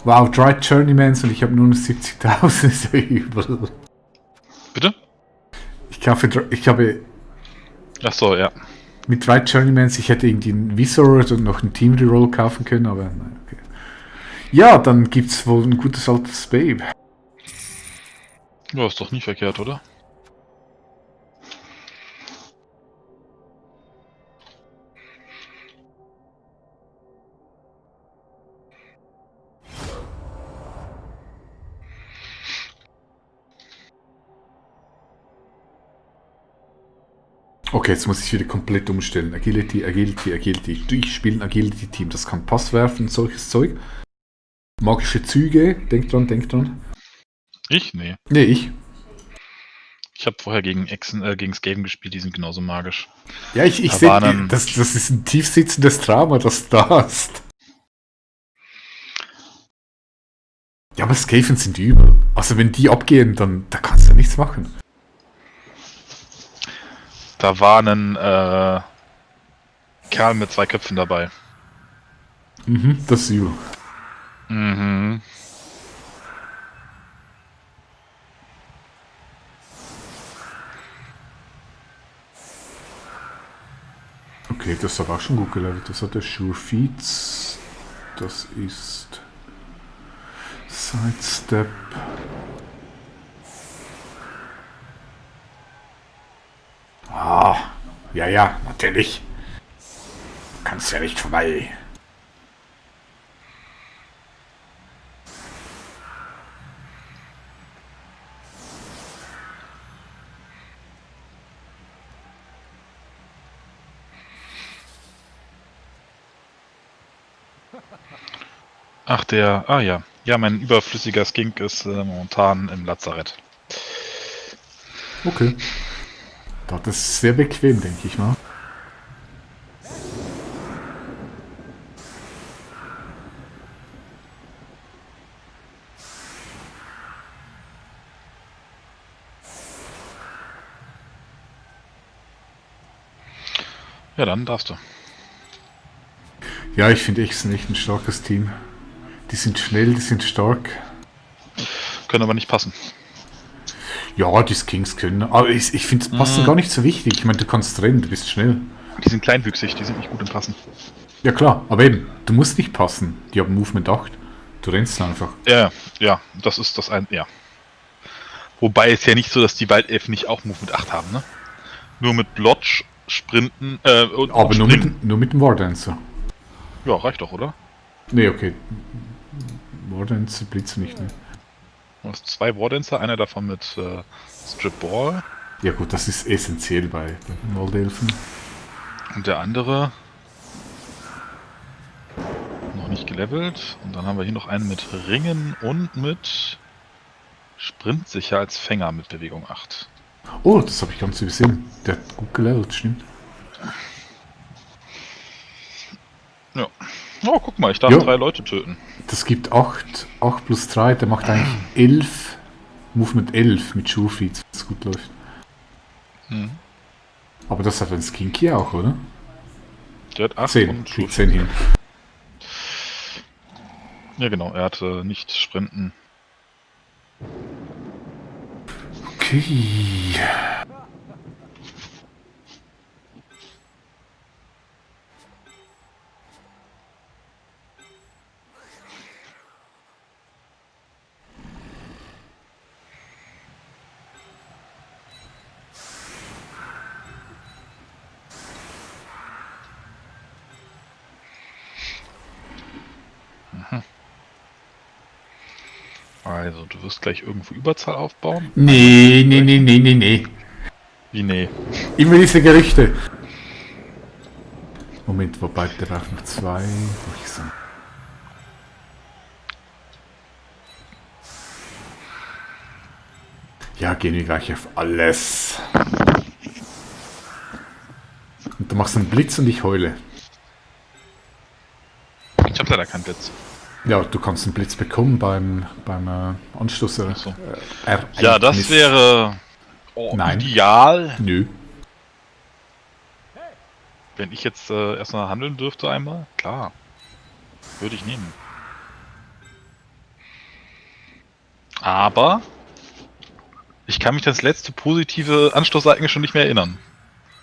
Wow, 3 Journeymans und ich habe nur noch 70.000, ist ja übel. Bitte? Ich habe Ach so, ja. mit 3 Journeymans, ich hätte irgendwie einen Visor und noch einen Team Reroll kaufen können, aber nein, okay. Ja, dann gibt's wohl ein gutes altes Babe. Ja, ist doch nie verkehrt, oder? Okay, jetzt muss ich wieder komplett umstellen. Agility, Agility, Agility. Ich spiele ein Agility-Team, das kann Pass werfen, solches Zeug. Magische Züge, denk dran. Ich? Nee. Nee, ich. Ich habe vorher gegen gegen Skaven gespielt, die sind genauso magisch. Ja, ich Da sehe, war dann- das ist ein tiefsitzendes Drama, das du da hast. Ja, aber Skaven sind übel. Also wenn die abgehen, dann da kannst du nichts machen. Da war ein Kerl mit 2 Köpfen dabei. Mhm, das ist übel. Mhm. Okay, das hat auch schon gut gelevelt. Das hat der Sure Feeds. Das ist Sidestep. Ah, ja, natürlich. Kannst ja nicht vorbei. Ach, der. Ah ja. Ja, mein überflüssiger Skink ist momentan im Lazarett. Okay. Das ist sehr bequem, denke ich mal. Ja, dann darfst du. Ja, ich finde echt, es ist echt ein starkes Team. Die sind schnell, die sind stark. Können aber nicht passen. Ja, die Skins können. Aber ich finde, Passen gar nicht so wichtig. Ich meine, du kannst rennen, du bist schnell. Die sind kleinwüchsig, die sind nicht gut im Passen. Ja klar, aber eben, du musst nicht passen. Die haben Movement 8. Du rennst einfach. Ja, das ist das ein. Ja. Wobei es ja nicht so, dass die Waldelfen nicht auch Movement 8 haben, ne? Nur mit Lodge, Sprinten und Aber nur Springen. nur mit dem Wardancer. Ja, reicht doch, oder? Nee, okay. Wardancer blitzt nicht, ne? Du hast 2 Wardancer, einer davon mit Strip Ball Ja gut, das ist essentiell bei Waldelfen. und der andere noch nicht gelevelt. Und dann haben wir hier noch einen mit Ringen und mit Sprintsicher als Fänger mit Bewegung 8. Oh, das habe ich ganz übersehen. Der hat gut gelevelt, stimmt. Ja. Oh, guck mal, ich darf Ja. 3 Leute töten. Das gibt 8 plus 3, der macht eigentlich 11. Movement 11 mit Sure-Feeds, wenn es gut läuft. Mhm. Aber das hat ein Skinky auch, oder? Der hat 8 10, und kriegt Schuss. 10 hin. Ja genau, er hatte nicht Sprinten. Okay. Also, du wirst gleich irgendwo Überzahl aufbauen? Nee. Wie nee? Immer diese Gerüchte. Moment, wobei der braucht noch 2. Ja, gehen wir gleich auf alles. Und du machst einen Blitz und ich heule. Ich hab leider keinen Blitz. Ja, du kannst einen Blitz bekommen beim Anstoß. So. Ja, das wäre Nein. ideal, Nö. wenn ich jetzt erstmal handeln dürfte einmal. Klar, würde ich nehmen. Aber ich kann mich an das letzte positive Anstoßereignis schon nicht mehr erinnern.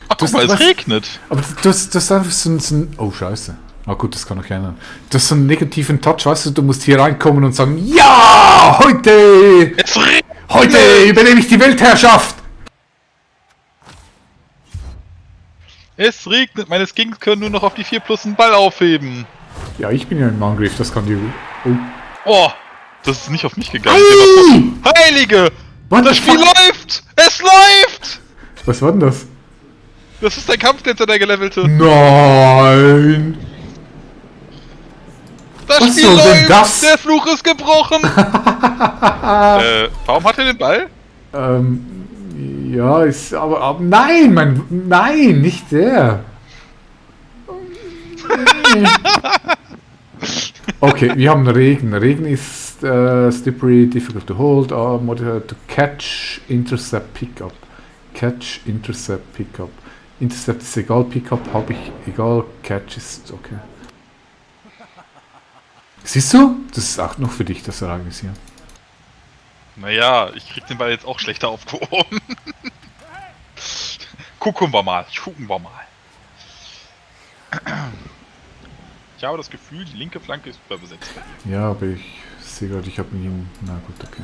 Ach, guck mal, es regnet. Aber du hast einfach so ein... Oh, scheiße. Ah gut, das kann ich ändern. Du hast so einen negativen Touch, weißt du, du musst hier reinkommen und sagen, ja, heute übernehme ich die Weltherrschaft. Es regnet, meine Skinks können nur noch auf die 4 plus einen Ball aufheben. Ja, ich bin ja im Angriff, das kann die... Oh. Oh, das ist nicht auf mich gegangen. Ei! Heilige! What Das the Spiel fuck? läuft! Es läuft! Was war denn das? Das ist der Kampftänzer, der gelevelte. Nein! Das Was Spiel soll denn läuft! das? Der Fluch ist gebrochen! Warum hat er den Ball? Ja, ist aber nein, nein, nicht der. Okay, wir haben Regen. Regen ist slippery, difficult to hold, modified to catch, intercept, pickup. Catch, intercept, pickup. Intercept ist egal, Pickup habe ich egal, Catch ist okay. Siehst du? Das ist auch noch für dich, das Ereignis hier. Naja, ich krieg den Ball jetzt auch schlechter aufgehoben. Gucken wir mal. Ich habe das Gefühl, die linke Flanke ist überbesetzt. Ja, aber ich sehe gerade, ich habe ihn... Na gut, okay.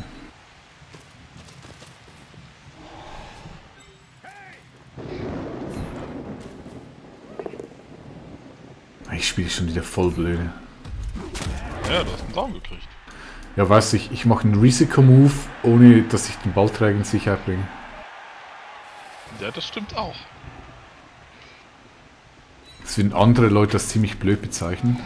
Ich spiele schon wieder voll blöde. Ja, du hast einen Down gekriegt. Ja, weiß ich mache einen Risiko-Move, ohne dass ich den Ballträger in Sicherheit bringe. Ja, das stimmt auch. Das würden andere Leute das ziemlich blöd bezeichnen.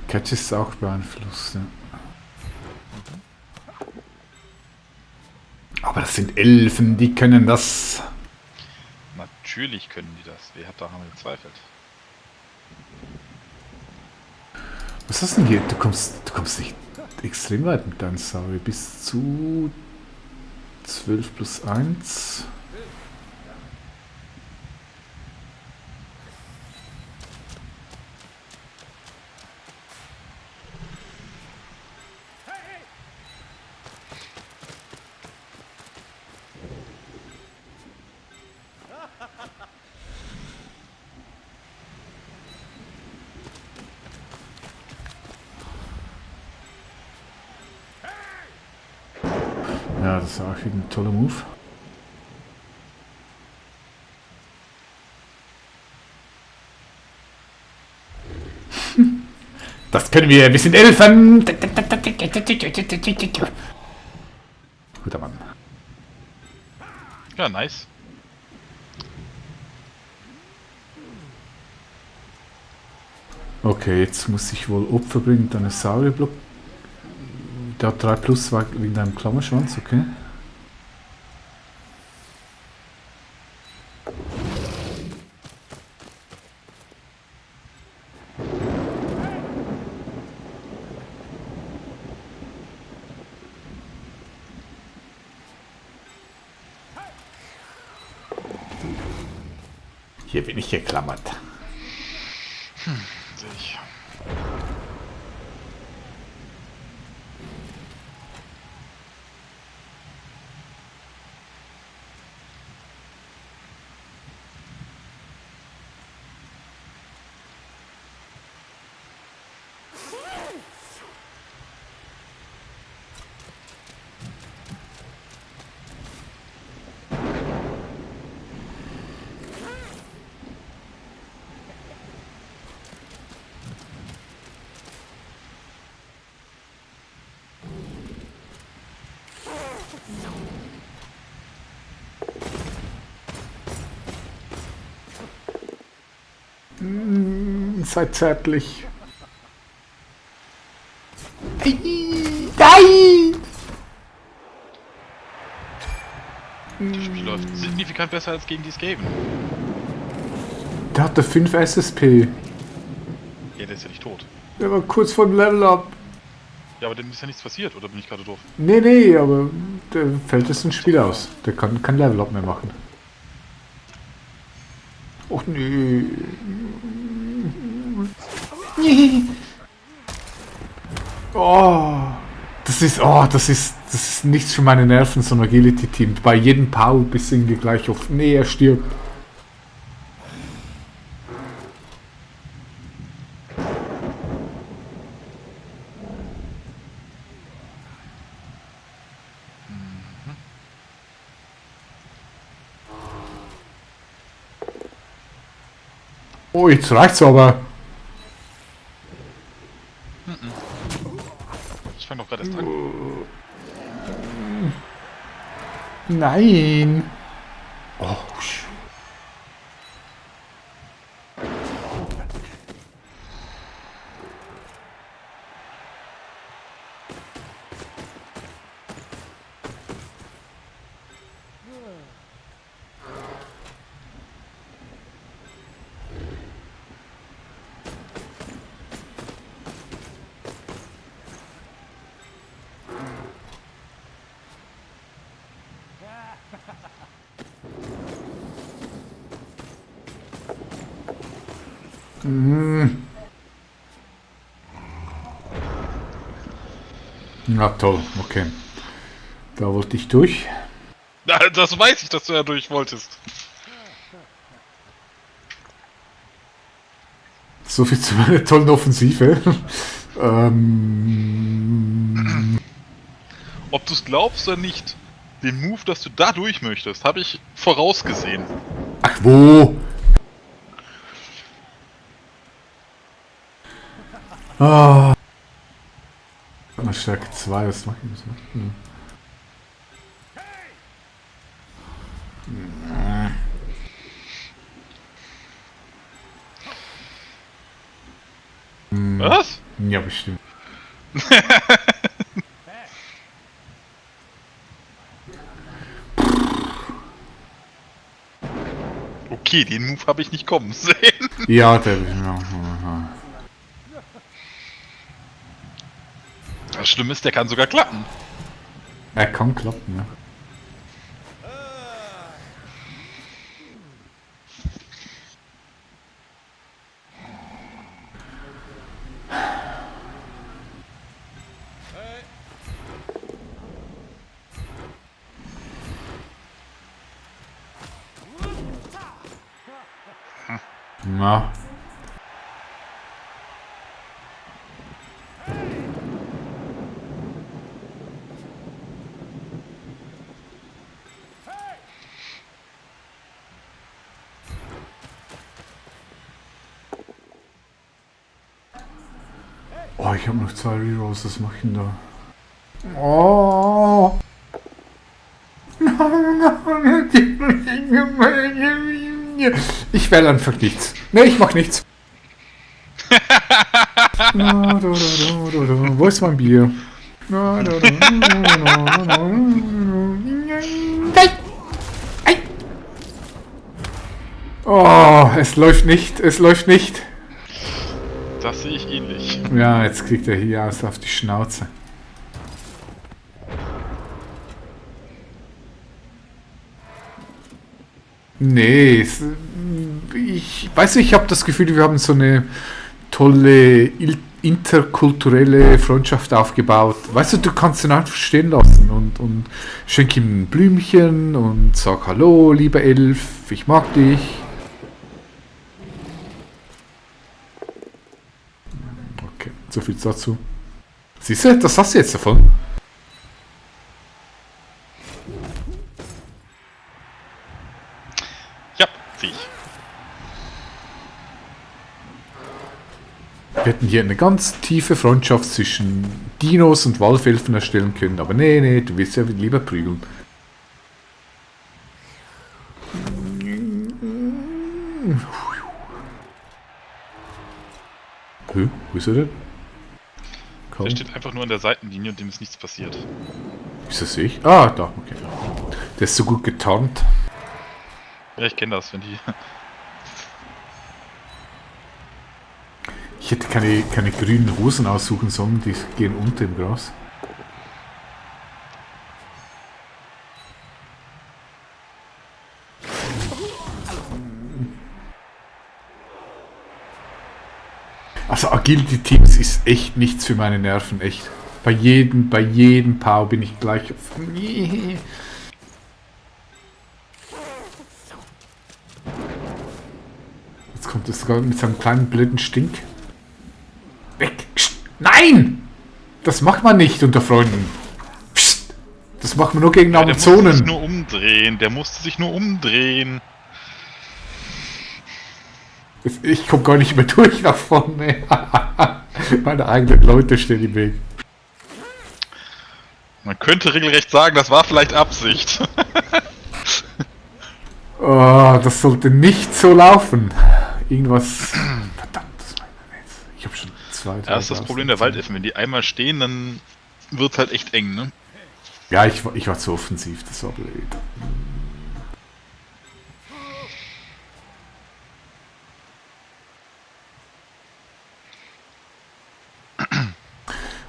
Catch ist auch beeinflusst, ja. Aber das sind Elfen, die können das. Natürlich können die das. Wer hat daran gezweifelt? Was hast du denn hier? Du kommst nicht extrem weit mit deinem Sauri. Bis zu 12 plus 1. Ja, das ist auch wieder ein toller Move. Das können wir, wir sind Elfen! Guter Mann. Ja, nice. Okay, jetzt muss ich wohl Opfer bringen, dann eine Saurierblock. Der hat 3 plus wegen deinem Klammerschwanz, okay. Hier bin ich geklammert. Sehe ich. seid zärtlich. Nein! Das Spiel läuft signifikant besser als gegen die Skaven. Der hatte 5 SSP. Ja, der ist ja nicht tot. Der war kurz vor dem Level Up. Ja, aber dem ist ja nichts passiert, oder bin ich gerade doof? Nee, aber der fällt jetzt ein Spiel aus. Der kann kein Level Up mehr machen. Och nee. Das ist nichts für meine Nerven, so ein Agility-Team. Bei jedem Power bis irgendwie gleich auf. Nee, er stirbt. Oh, jetzt reicht's aber. Ich fange doch gerade erst an. Nein. Oh, na toll, okay. Da wollte ich durch. Das weiß ich, dass du ja durch wolltest. So viel zu meiner tollen Offensive. Ob du es glaubst oder nicht, den Move, dass du da durch möchtest, habe ich vorausgesehen. Ach, wo? Ah. Stärke 2, was mache ich? Was? Ja, bestimmt. Okay, den Move habe ich nicht kommen sehen. Ja, der. Das Schlimme ist, der kann sogar klappen. Er kann klappen, ja. Na. Oh, ich habe noch 2 Rerolls, was mache ich denn da? Oh! Ich wähle einfach nichts. Ne, ich mach nichts. Wo ist mein Bier? Oh, es läuft nicht, es läuft nicht. Das sehe ich ähnlich. Ja, jetzt kriegt er hier aus auf die Schnauze. Nee, ich habe das Gefühl, wir haben so eine tolle interkulturelle Freundschaft aufgebaut. Weißt du, du kannst ihn einfach stehen lassen und schenk ihm ein Blümchen und sag Hallo, lieber Elf, ich mag dich. Okay, so viel dazu. Siehst du, das hast du jetzt davon. Ja, sehe ich. Wir hätten hier eine ganz tiefe Freundschaft zwischen Dinos und Waldwölfen erstellen können, aber nee, du willst ja lieber prügeln. Wo ist er denn? Der Kaum. steht einfach nur an der Seitenlinie und dem ist nichts passiert. Ist das ich? Ah, da, okay. Der ist so gut getarnt. Ja, ich kenne das, wenn die... Ich hätte keine grünen Hosen aussuchen sollen, die gehen unter im Gras. Also Agility Teams ist echt nichts für meine Nerven, echt. Bei jedem Pow bin ich gleich auf... Jetzt kommt es sogar mit seinem kleinen blöden Stink. Weg! Psst. Nein! Das macht man nicht unter Freunden. Psst. Das macht man nur gegen Ja, der musste sich Amazonen. nur umdrehen, der musste sich nur umdrehen. Ich komme gar nicht mehr durch nach vorne. Meine eigenen Leute stehen im Weg. Man könnte regelrecht sagen, das war vielleicht Absicht. Oh, das sollte nicht so laufen. Irgendwas... Verdammt, das meine ich jetzt. Ich habe schon 2, 3... Ja, das ist das Problem der Waldelfen. Wenn die einmal stehen, dann wird's halt echt eng, ne? Ja, ich war zu offensiv, das war blöd.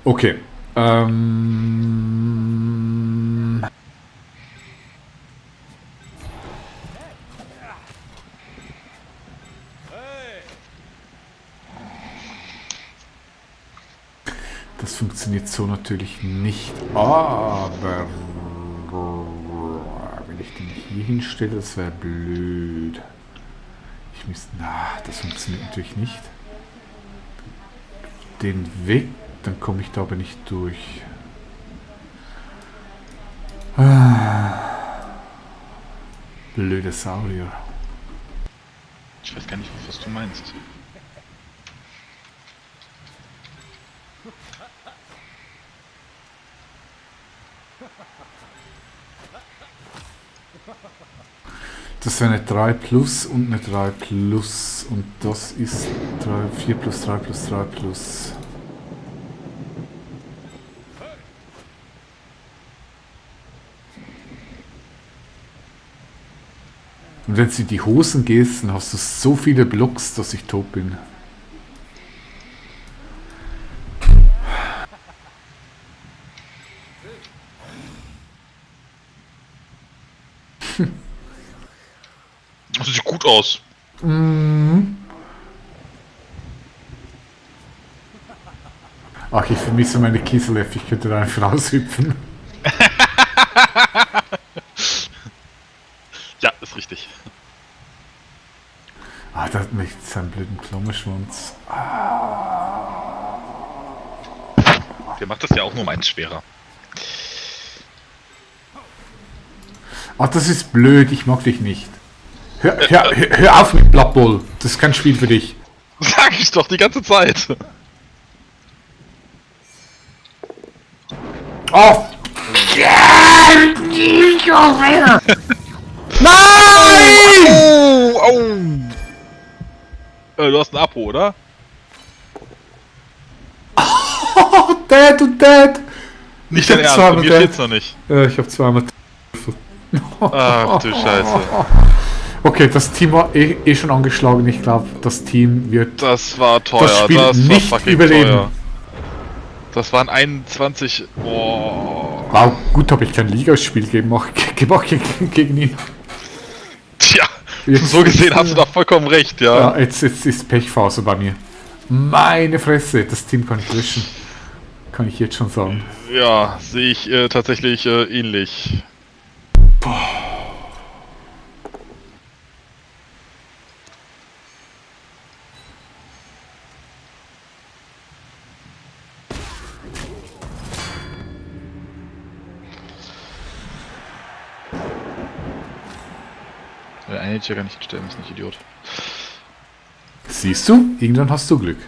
Okay. Das funktioniert so natürlich nicht, aber wenn ich den hier hinstelle, das wäre blöd. Ich müsste... Na, das funktioniert natürlich nicht. Den weg, dann komme ich da aber nicht durch. Blöde Saurier. Ich weiß gar nicht, was du meinst. Das wäre eine 3 plus und eine 3 plus. Und das ist 4 plus 3 plus 3 plus. Und wenn du in die Hosen gehst, dann hast du so viele Blocks, dass ich tot bin. Das sieht gut aus. Ach, ich vermisse meine Kiselev, ich könnte da einfach raushüpfen. Ja, ist richtig. Ah, da hat mich seinen blöden Klammerschwanz. Der macht das ja auch nur meins schwerer. Ah, das ist blöd, ich mag dich nicht. Hör auf mit Blood Bowl, das ist kein Spiel für dich. Sag ich doch die ganze Zeit. Oh! Nein! Oh! Du hast ein Apo, oder? Oh, Dad und Dad! Nicht Ich dein hab Ernst, bei zweimal mir Dad. steht's noch nicht. Ich hab zweimal... Ach du Scheiße. Okay, das Team war eh schon angeschlagen. Ich glaube, das Team wird Das war teuer, das Spiel war nicht fucking überleben. teuer. Das waren 21... Oh. Wow, gut habe ich kein Ligaspiel gemacht gegen ihn. Tja, Jetzt- so gesehen hast du da vollkommen recht, ja. Ja, jetzt ist Pechphase bei mir. Meine Fresse, das Team kann ich löschen. Kann ich jetzt schon sagen. Ja, sehe ich tatsächlich ähnlich. Der eine hier kann ich stellen, ist nicht Idiot. Siehst du? Irgendwann hast du Glück.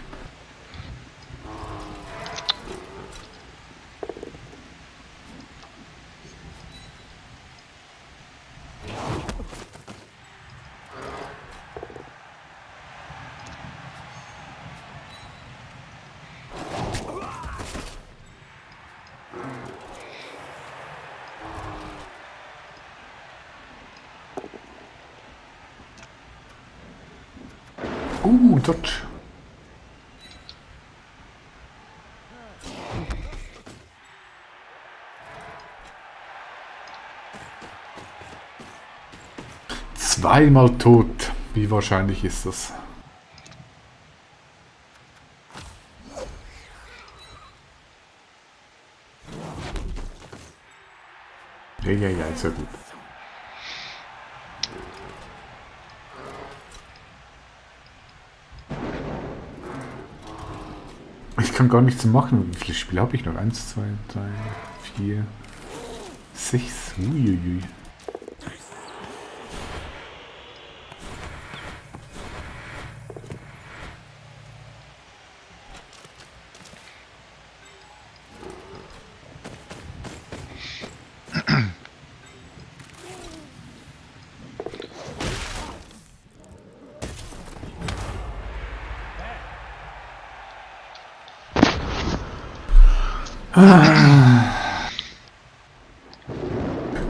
Dodge. Zweimal tot. Wie wahrscheinlich ist das? Ja, sehr gut. Ich kann gar nichts machen. Wie viele Spiele habe ich noch? 1, 2, 3, 4, 6. Uiuiui.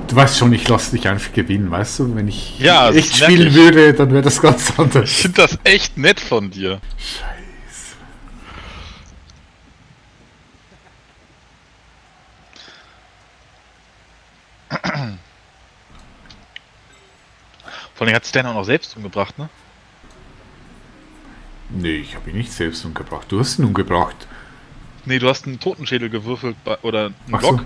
Du weißt schon, ich lasse dich einfach gewinnen, weißt du? Wenn ich Ja, das echt merk spielen ich. würde, dann wäre das ganz anders. Ich finde das echt nett von dir. Scheiße. Vor allem hat Stan auch noch selbst umgebracht, ne? Nee, ich habe ihn nicht selbst umgebracht. Du hast ihn umgebracht. Nee, du hast einen Totenschädel gewürfelt oder einen Ach so. Block.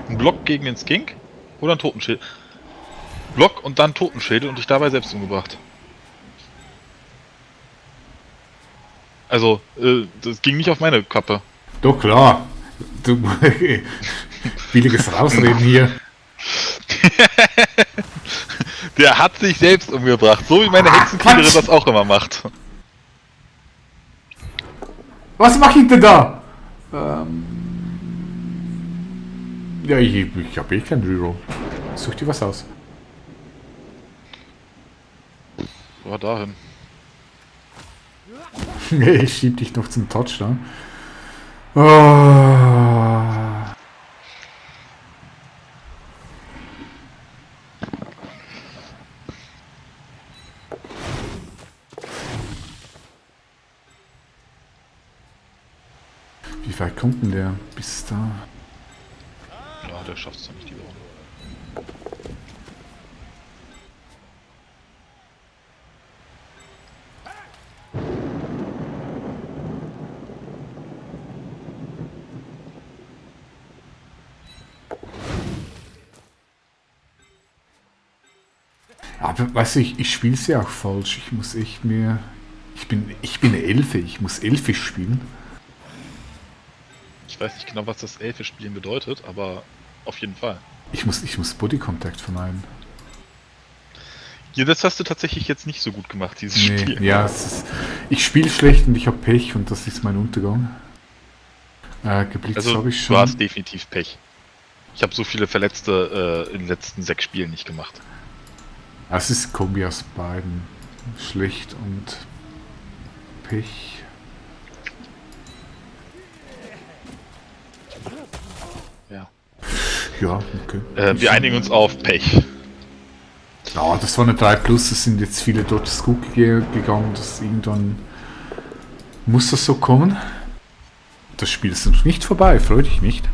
Ein Block gegen den Skink oder ein Totenschädel. Block und dann Totenschädel und dich dabei selbst umgebracht. Also, das ging nicht auf meine Kappe. Doch, klar. Du billiges Rausreden hier. Der hat sich selbst umgebracht, so wie meine Hexenkriegerin das auch immer macht. Was mache ich denn da? Ja, ich habe eh keinen Reroll. Such dir was aus. Ja, dahin. Ich schieb dich noch zum Touchdown. Oh. Wie weit kommt denn der bis da? Ja, der schafft es doch nicht die Woche. Aber weißt du, ich spiele es ja auch falsch. Ich muss echt mehr. Ich bin eine Elfe, ich muss Elfisch spielen. Ich weiß nicht genau, was das Elfe-Spielen bedeutet, aber auf jeden Fall. Ich muss Body Contact vermeiden. Ja, das hast du tatsächlich jetzt nicht so gut gemacht, dieses Nee, Spiel. ja, ich spiele schlecht und ich habe Pech und das ist mein Untergang. Geblitzt Also, habe ich du schon. hast definitiv Pech. Ich habe so viele Verletzte in den letzten 6 Spielen nicht gemacht. Es ist ein Kombi aus beiden. Schlecht und Pech. Ja. Ja, okay. Wir einigen uns auf Pech. Ja, das war eine 3+, es sind jetzt viele Dodges gut gegangen, dass irgendwann muss das so kommen. Das Spiel ist noch nicht vorbei, freu dich nicht.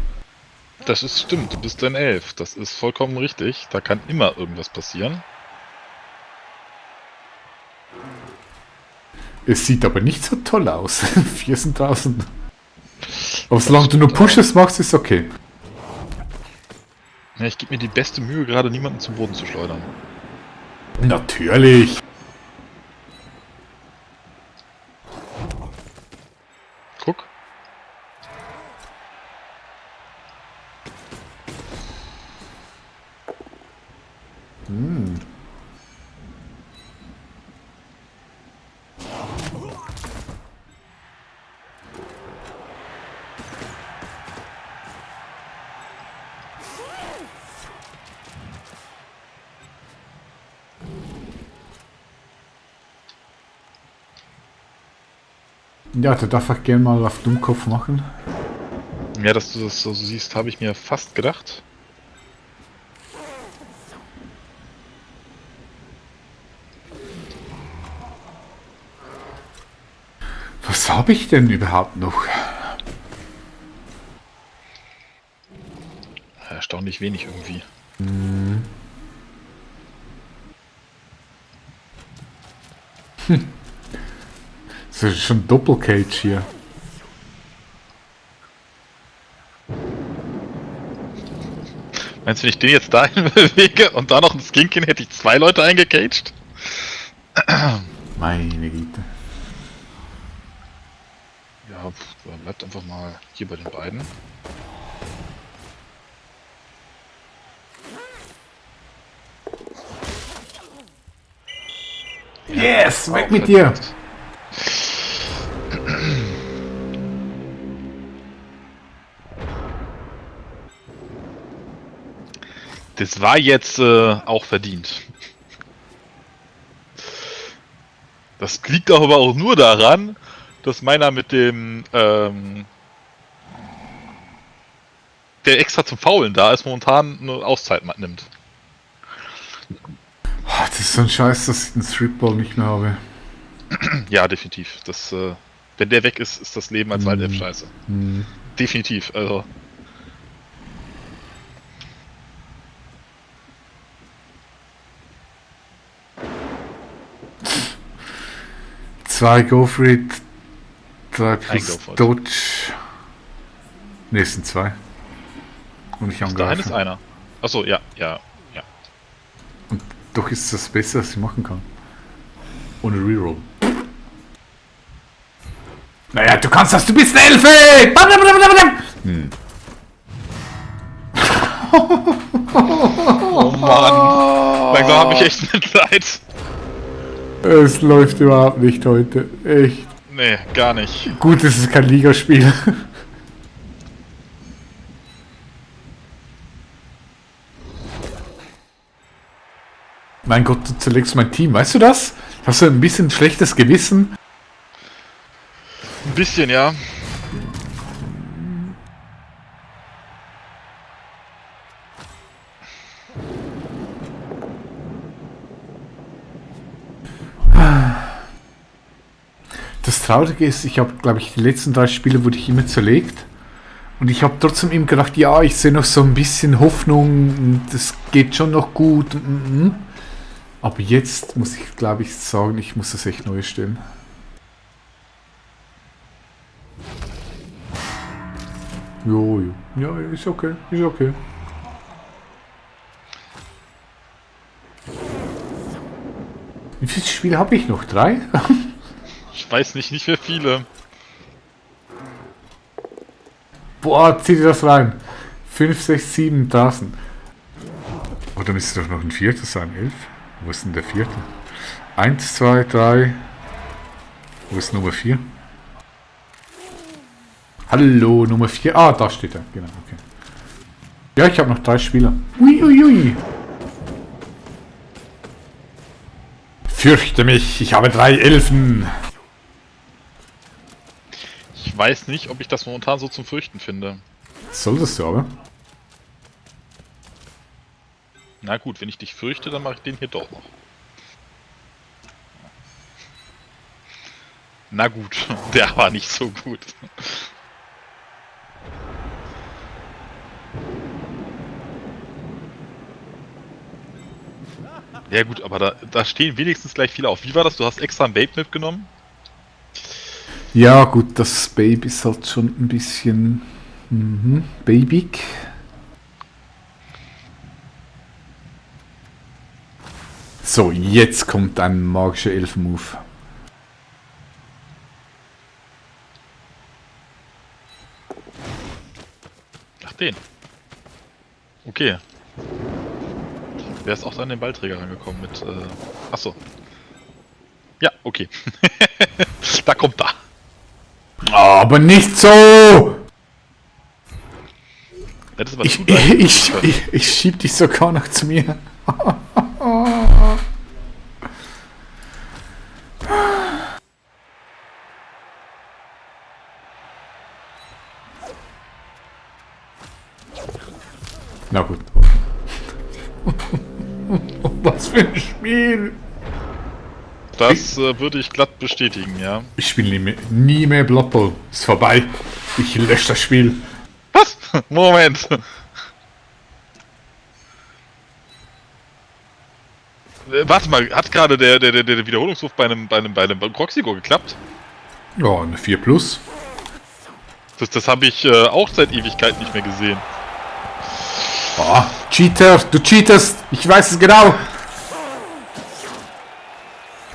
Das ist stimmt, du bist ein Elf. Das ist vollkommen richtig. Da kann immer irgendwas passieren. Es sieht aber nicht so toll aus. 14.000. Aber solange du nur Pushes machst, ist okay. Ja, ich gebe mir die beste Mühe, gerade niemanden zum Boden zu schleudern. Natürlich. Guck. Ja, der darf auch gerne mal auf Dummkopf machen. Ja, dass du das so siehst, habe ich mir fast gedacht. habe ich denn überhaupt noch? Erstaunlich wenig irgendwie. Das ist schon Doppelcage hier. Meinst du, wenn ich den jetzt dahin bewege und da noch ein Skink hin, hätte ich 2 Leute eingecaged? Meine Güte. Ja, bleibt einfach mal hier bei den beiden. Yes, weg mit dir! Das war jetzt auch verdient. Das liegt aber auch nur daran, dass meiner mit dem der extra zum Faulen da ist, momentan eine Auszeit nimmt. Das ist so ein Scheiß, dass ich den Stripball nicht mehr habe. Ja, definitiv. Das, wenn der weg ist, ist das Leben als Waldelf scheiße. Definitiv, also. Zwei Go for it, 3 Ein plus Go for it. Dodge. Ne, es sind 2. Und ich Der eine ist angreifen. einer. Achso, ja. Doch ist das Beste, was ich machen kann. Ohne Reroll. Naja, du kannst das, du bist eine Elfe! Oh Mann. Langsam habe ich echt Mitleid. Es läuft überhaupt nicht heute. Echt. Nee, gar nicht. Gut, es ist kein Ligaspiel. Mein Gott, du zerlegst mein Team, weißt du das? Hast du ein bisschen schlechtes Gewissen? Ein bisschen, ja. Das Traurige ist, ich habe, glaube ich, die letzten 3 Spiele wurde ich immer zerlegt. Und ich habe trotzdem eben gedacht, ja, ich sehe noch so ein bisschen Hoffnung, das geht schon noch gut. Aber jetzt muss ich, glaube ich, sagen, ich muss das echt neu stellen. Jo. Ja, ist okay, ist okay. Wie viele Spiele habe ich noch? 3? Ich weiß nicht mehr viele. Boah, zieh dir das rein. 5, 6, 7 draußen. Oh, da müsste doch noch ein 4. sein. 11. Wo ist denn der 4.? 1, 2, 3. Wo ist Nummer 4? Hallo, Nummer 4. Ah, da steht er. Genau, okay. Ja, ich habe noch 3 Spieler. Uiuiui. Fürchte mich, ich habe 3 Elfen. Ich weiß nicht, ob ich das momentan so zum Fürchten finde. Solltest du aber. Na gut, wenn ich dich fürchte, dann mache ich den hier doch noch. Na gut, der war nicht so gut. Ja gut, aber da stehen wenigstens gleich viele auf. Wie war das? Du hast extra ein Babe mitgenommen? Ja, gut, das Baby ist halt schon ein bisschen babyig. So, jetzt kommt ein magischer Elfen-Move. Ach, den. Okay. Wer ist auch an den Ballträger rangekommen mit, achso. Ja, okay. Da kommt da. Aber nicht so! Das ist aber zu leicht. Ich schieb dich sogar noch zu mir. Na gut. Was für ein Spiel! Das würde ich glatt bestätigen, ja. Ich spiele nie mehr Blood Bowl. Ist vorbei. Ich lösche das Spiel. Was? Moment. Warte mal, hat gerade der Wiederholungswurf bei einem Groxigo geklappt? Ja, eine 4 plus. Das habe ich auch seit Ewigkeit nicht mehr gesehen. Oh, Cheater, du cheatest. Ich weiß es genau.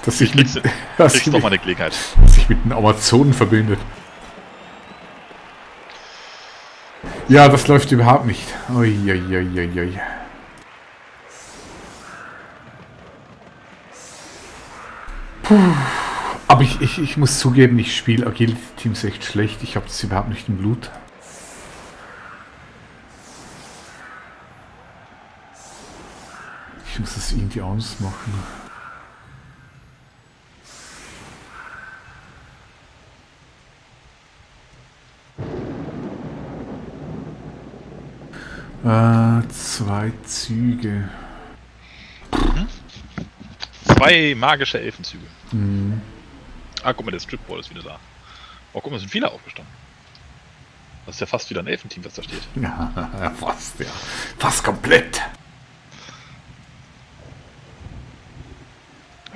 Dass sich mit, Kriegst noch mal eine Gelegenheit. dass sich mit den Amazonen verbindet. Ja, das läuft überhaupt nicht. Uiuiuiui. Puh. Aber ich muss zugeben, ich spiele Agility Teams echt schlecht. Ich habe das überhaupt nicht im Blut. Ich muss das irgendwie anders machen. Zwei Züge. 2 magische Elfenzüge. Hm. Ah, guck mal, der Stripball ist wieder da. Oh, guck mal, es sind viele aufgestanden. Das ist ja fast wieder ein Elfenteam, was da steht. Ja, fast, ja. Fast komplett.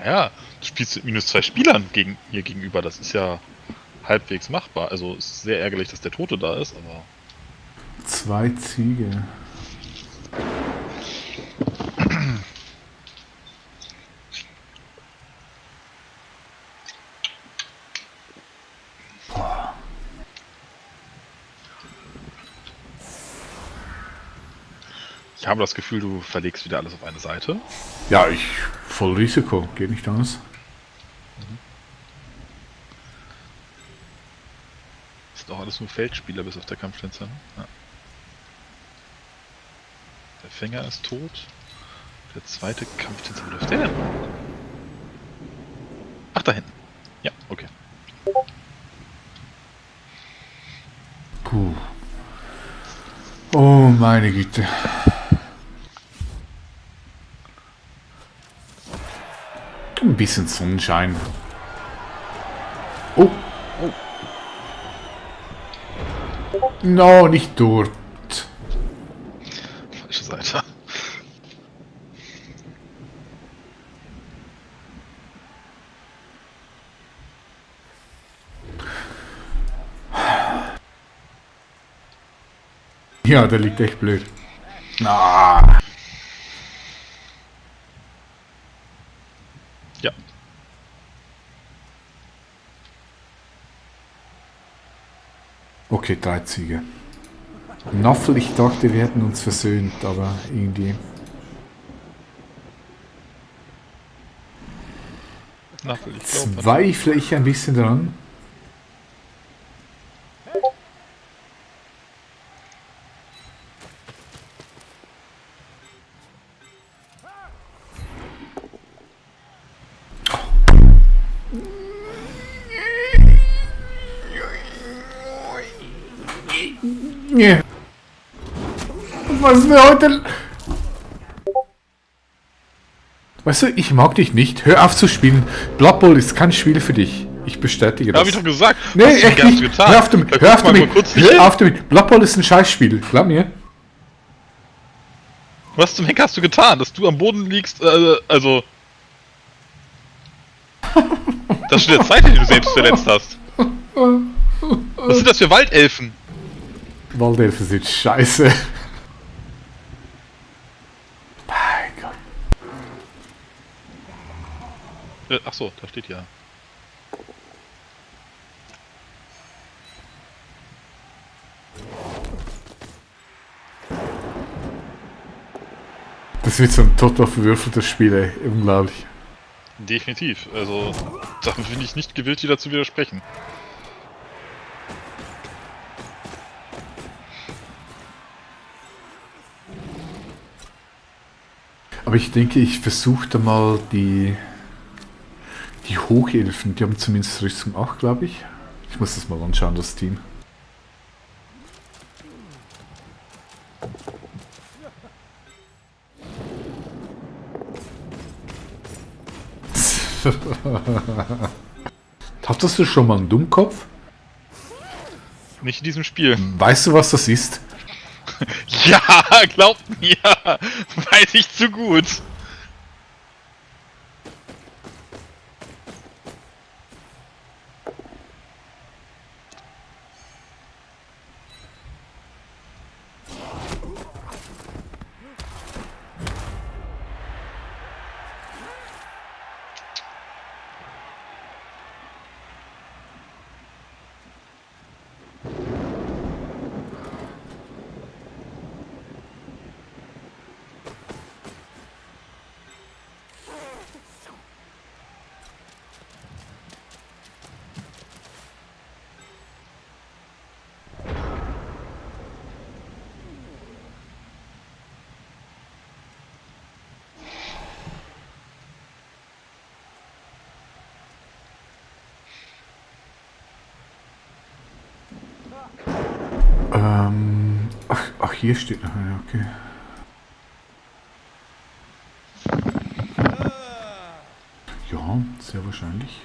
Ja, du spielst mit -2 Spielern hier gegenüber. Das ist ja halbwegs machbar. Also es ist sehr ärgerlich, dass der Tote da ist, aber... 2 Züge. Ich habe das Gefühl, du verlegst wieder alles auf eine Seite. Ja, voll Risiko. Geht nicht anders. Das sind auch alles nur Feldspieler bis auf der Kampfschnitzer. Ne? Ja. Der Fänger ist tot. Der zweite Kampftänzer, wo läuft der denn? Ach, da hinten. Ja, okay. Puh. Oh, meine Güte. Ein bisschen Sonnenschein. Oh. Oh. No, nicht dort. Falsche Seite. Ja, der liegt echt blöd. Ah. Ja. Okay, 3 Züge. Naffel, ich dachte, wir hätten uns versöhnt, aber irgendwie... Naffel, ich glaube. Zweifle ich ein bisschen dran. Nee. Was ist denn heute? Weißt du, ich mag dich nicht. Hör auf zu spielen. Blood Bowl ist kein Spiel für dich. Ich bestätige das. Hab ich doch gesagt. Nee, Was echt hast du nicht. getan? Hör auf damit. Da Hör auf guck mal damit. kurz nicht Hör hin. auf damit. Blood Bowl ist ein Scheißspiel. Glaub mir. Was zum Henker hast du getan? Dass du am Boden liegst, also... Das ist schon der zweite, den du selbst verletzt hast. Was sind das für Waldelfen? Waldelfen sind scheiße. Mein Gott. Achso, da steht ja. Das wird so ein total verwürfeltes Spiel, ey. Unglaublich. Definitiv. Also, da bin ich nicht gewillt, dir dazu widersprechen. Aber ich denke, ich versuche da mal die Hochelfen, die haben zumindest Rüstung 8, glaube ich. Ich muss das mal anschauen, das Team. Hattest du schon mal einen Dummkopf? Nicht in diesem Spiel. Weißt du, was das ist? Ja, glaubt mir. Weiß ich zu gut. Ach, hier steht noch einer, okay. Ja, sehr wahrscheinlich.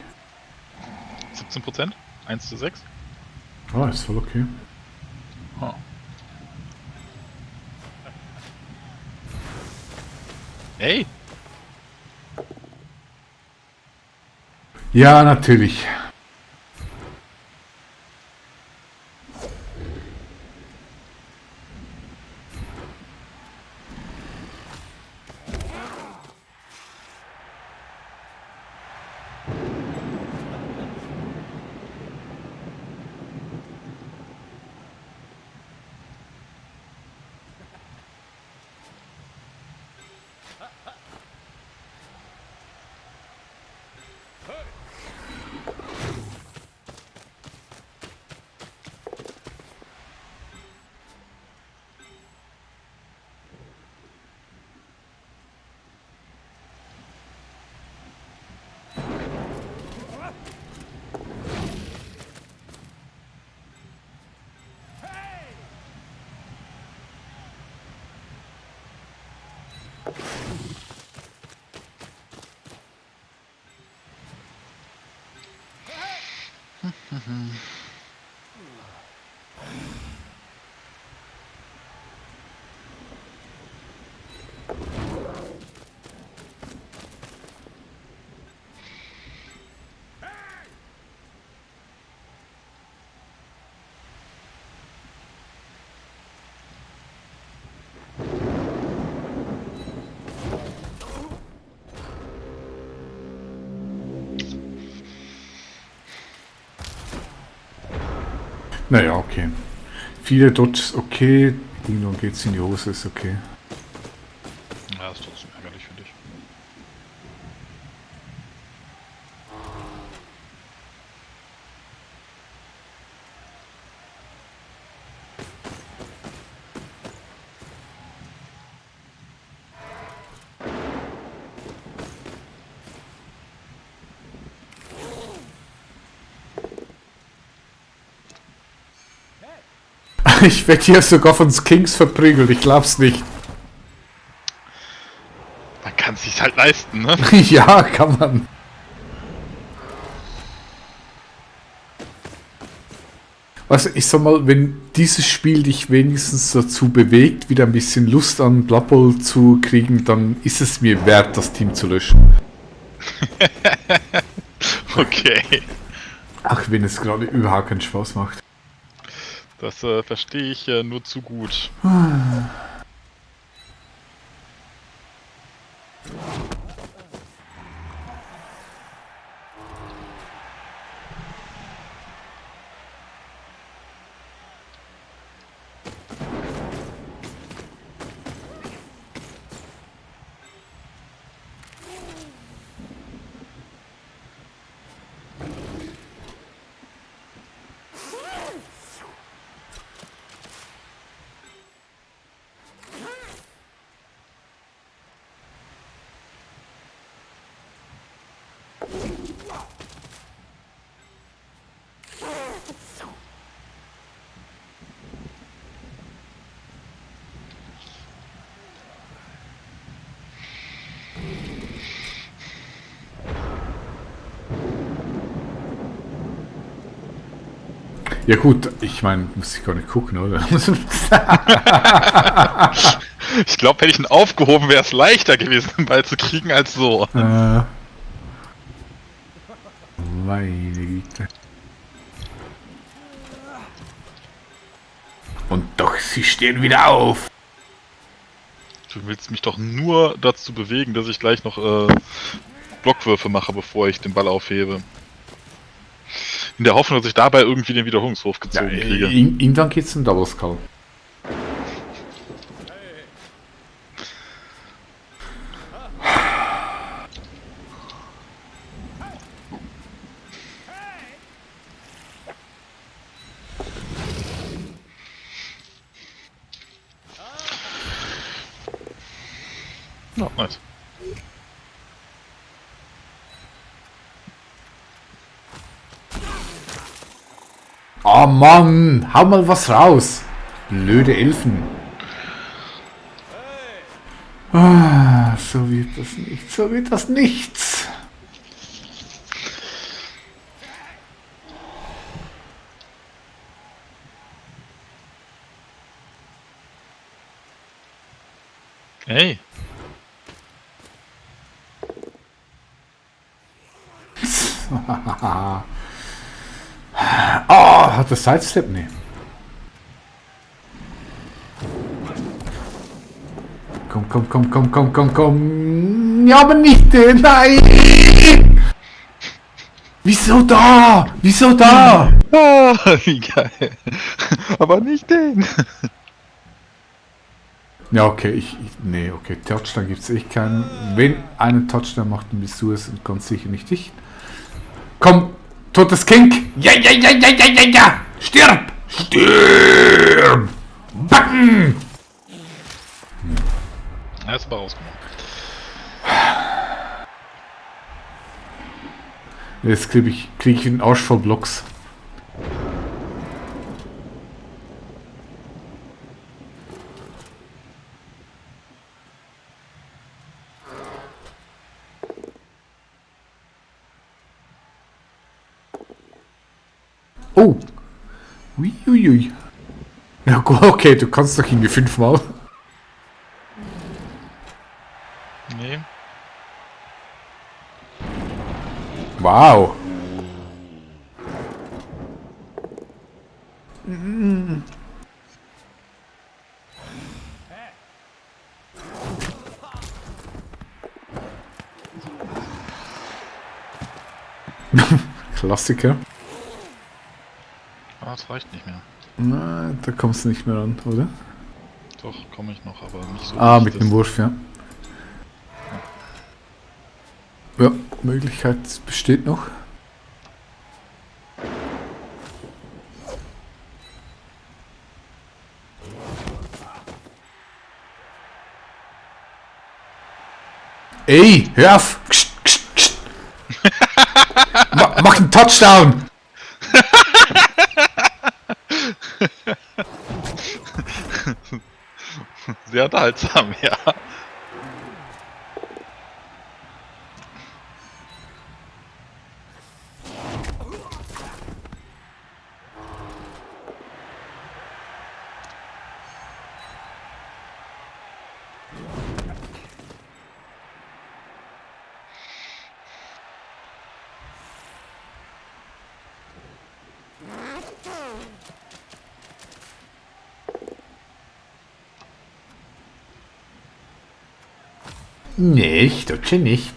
17%? 1:6? Ah, ist voll okay. Huh. Hey, Ja, natürlich. Naja, okay. Viele Dodges okay, Ding, dann geht's in die Hose, ist okay. ja, ist trotzdem ärgerlich für dich. Ich werde hier sogar von Kings verprügelt, ich glaub's nicht. Man kann es sich halt leisten, ne? Ja, kann man. Also ich sag mal, wenn dieses Spiel dich wenigstens dazu bewegt, wieder ein bisschen Lust an Blood Bowl zu kriegen, dann ist es mir wert, das Team zu löschen. Okay. Ach, wenn es gerade überhaupt keinen Spaß macht. Das verstehe ich nur zu gut. Ja gut, ich meine, muss ich gar nicht gucken, oder? Ich glaube, hätte ich ihn aufgehoben, wäre es leichter gewesen, den Ball zu kriegen als so. Meine Güte. Und doch, sie stehen wieder auf. Du willst mich doch nur dazu bewegen, dass ich gleich noch Blockwürfe mache, bevor ich den Ball aufhebe. In der Hoffnung, dass ich dabei irgendwie den Wiederholungswurf gezogen kriege. Irgendwann geht's in Double Skull. Ja, nice. Oh Mann, hau mal was raus. Blöde Elfen. Ah, so wird das nicht, so wird das nichts. Hey. Oh, hat das Sidestep? Nee. Komm, komm, komm, komm, komm, komm, komm. Ja, aber nicht den. Nein! Wieso da? Wieso da? Ah, wie geil. Aber nicht den. Ja, okay, nee, okay, Touchdown gibt es echt keinen. Wenn einen Touchdown macht, dann bist du es und ganz sicher nicht ich. Komm, totes Kink! Ja, ja, ja, ja, ja, ja, ja! Stirb! Stirb! Backen! Er ist aber rausgenommen. Jetzt krieg ich einen Arsch voll Blocks. Oh! Uiuiui. Ja, okay, du kannst doch irgendwie 5-mal. Nee. Wow. Klassiker. Ah, das reicht nicht mehr. Na, da kommst du nicht mehr ran, oder? Doch, komme ich noch, aber nicht so. Ah, mit dem Wurf, ja. Ja, Möglichkeit besteht noch. Ey, hör auf! Kst, kst, kst. Mach einen Touchdown! Sehr unterhaltsam, ja. Nicht, okay, nicht.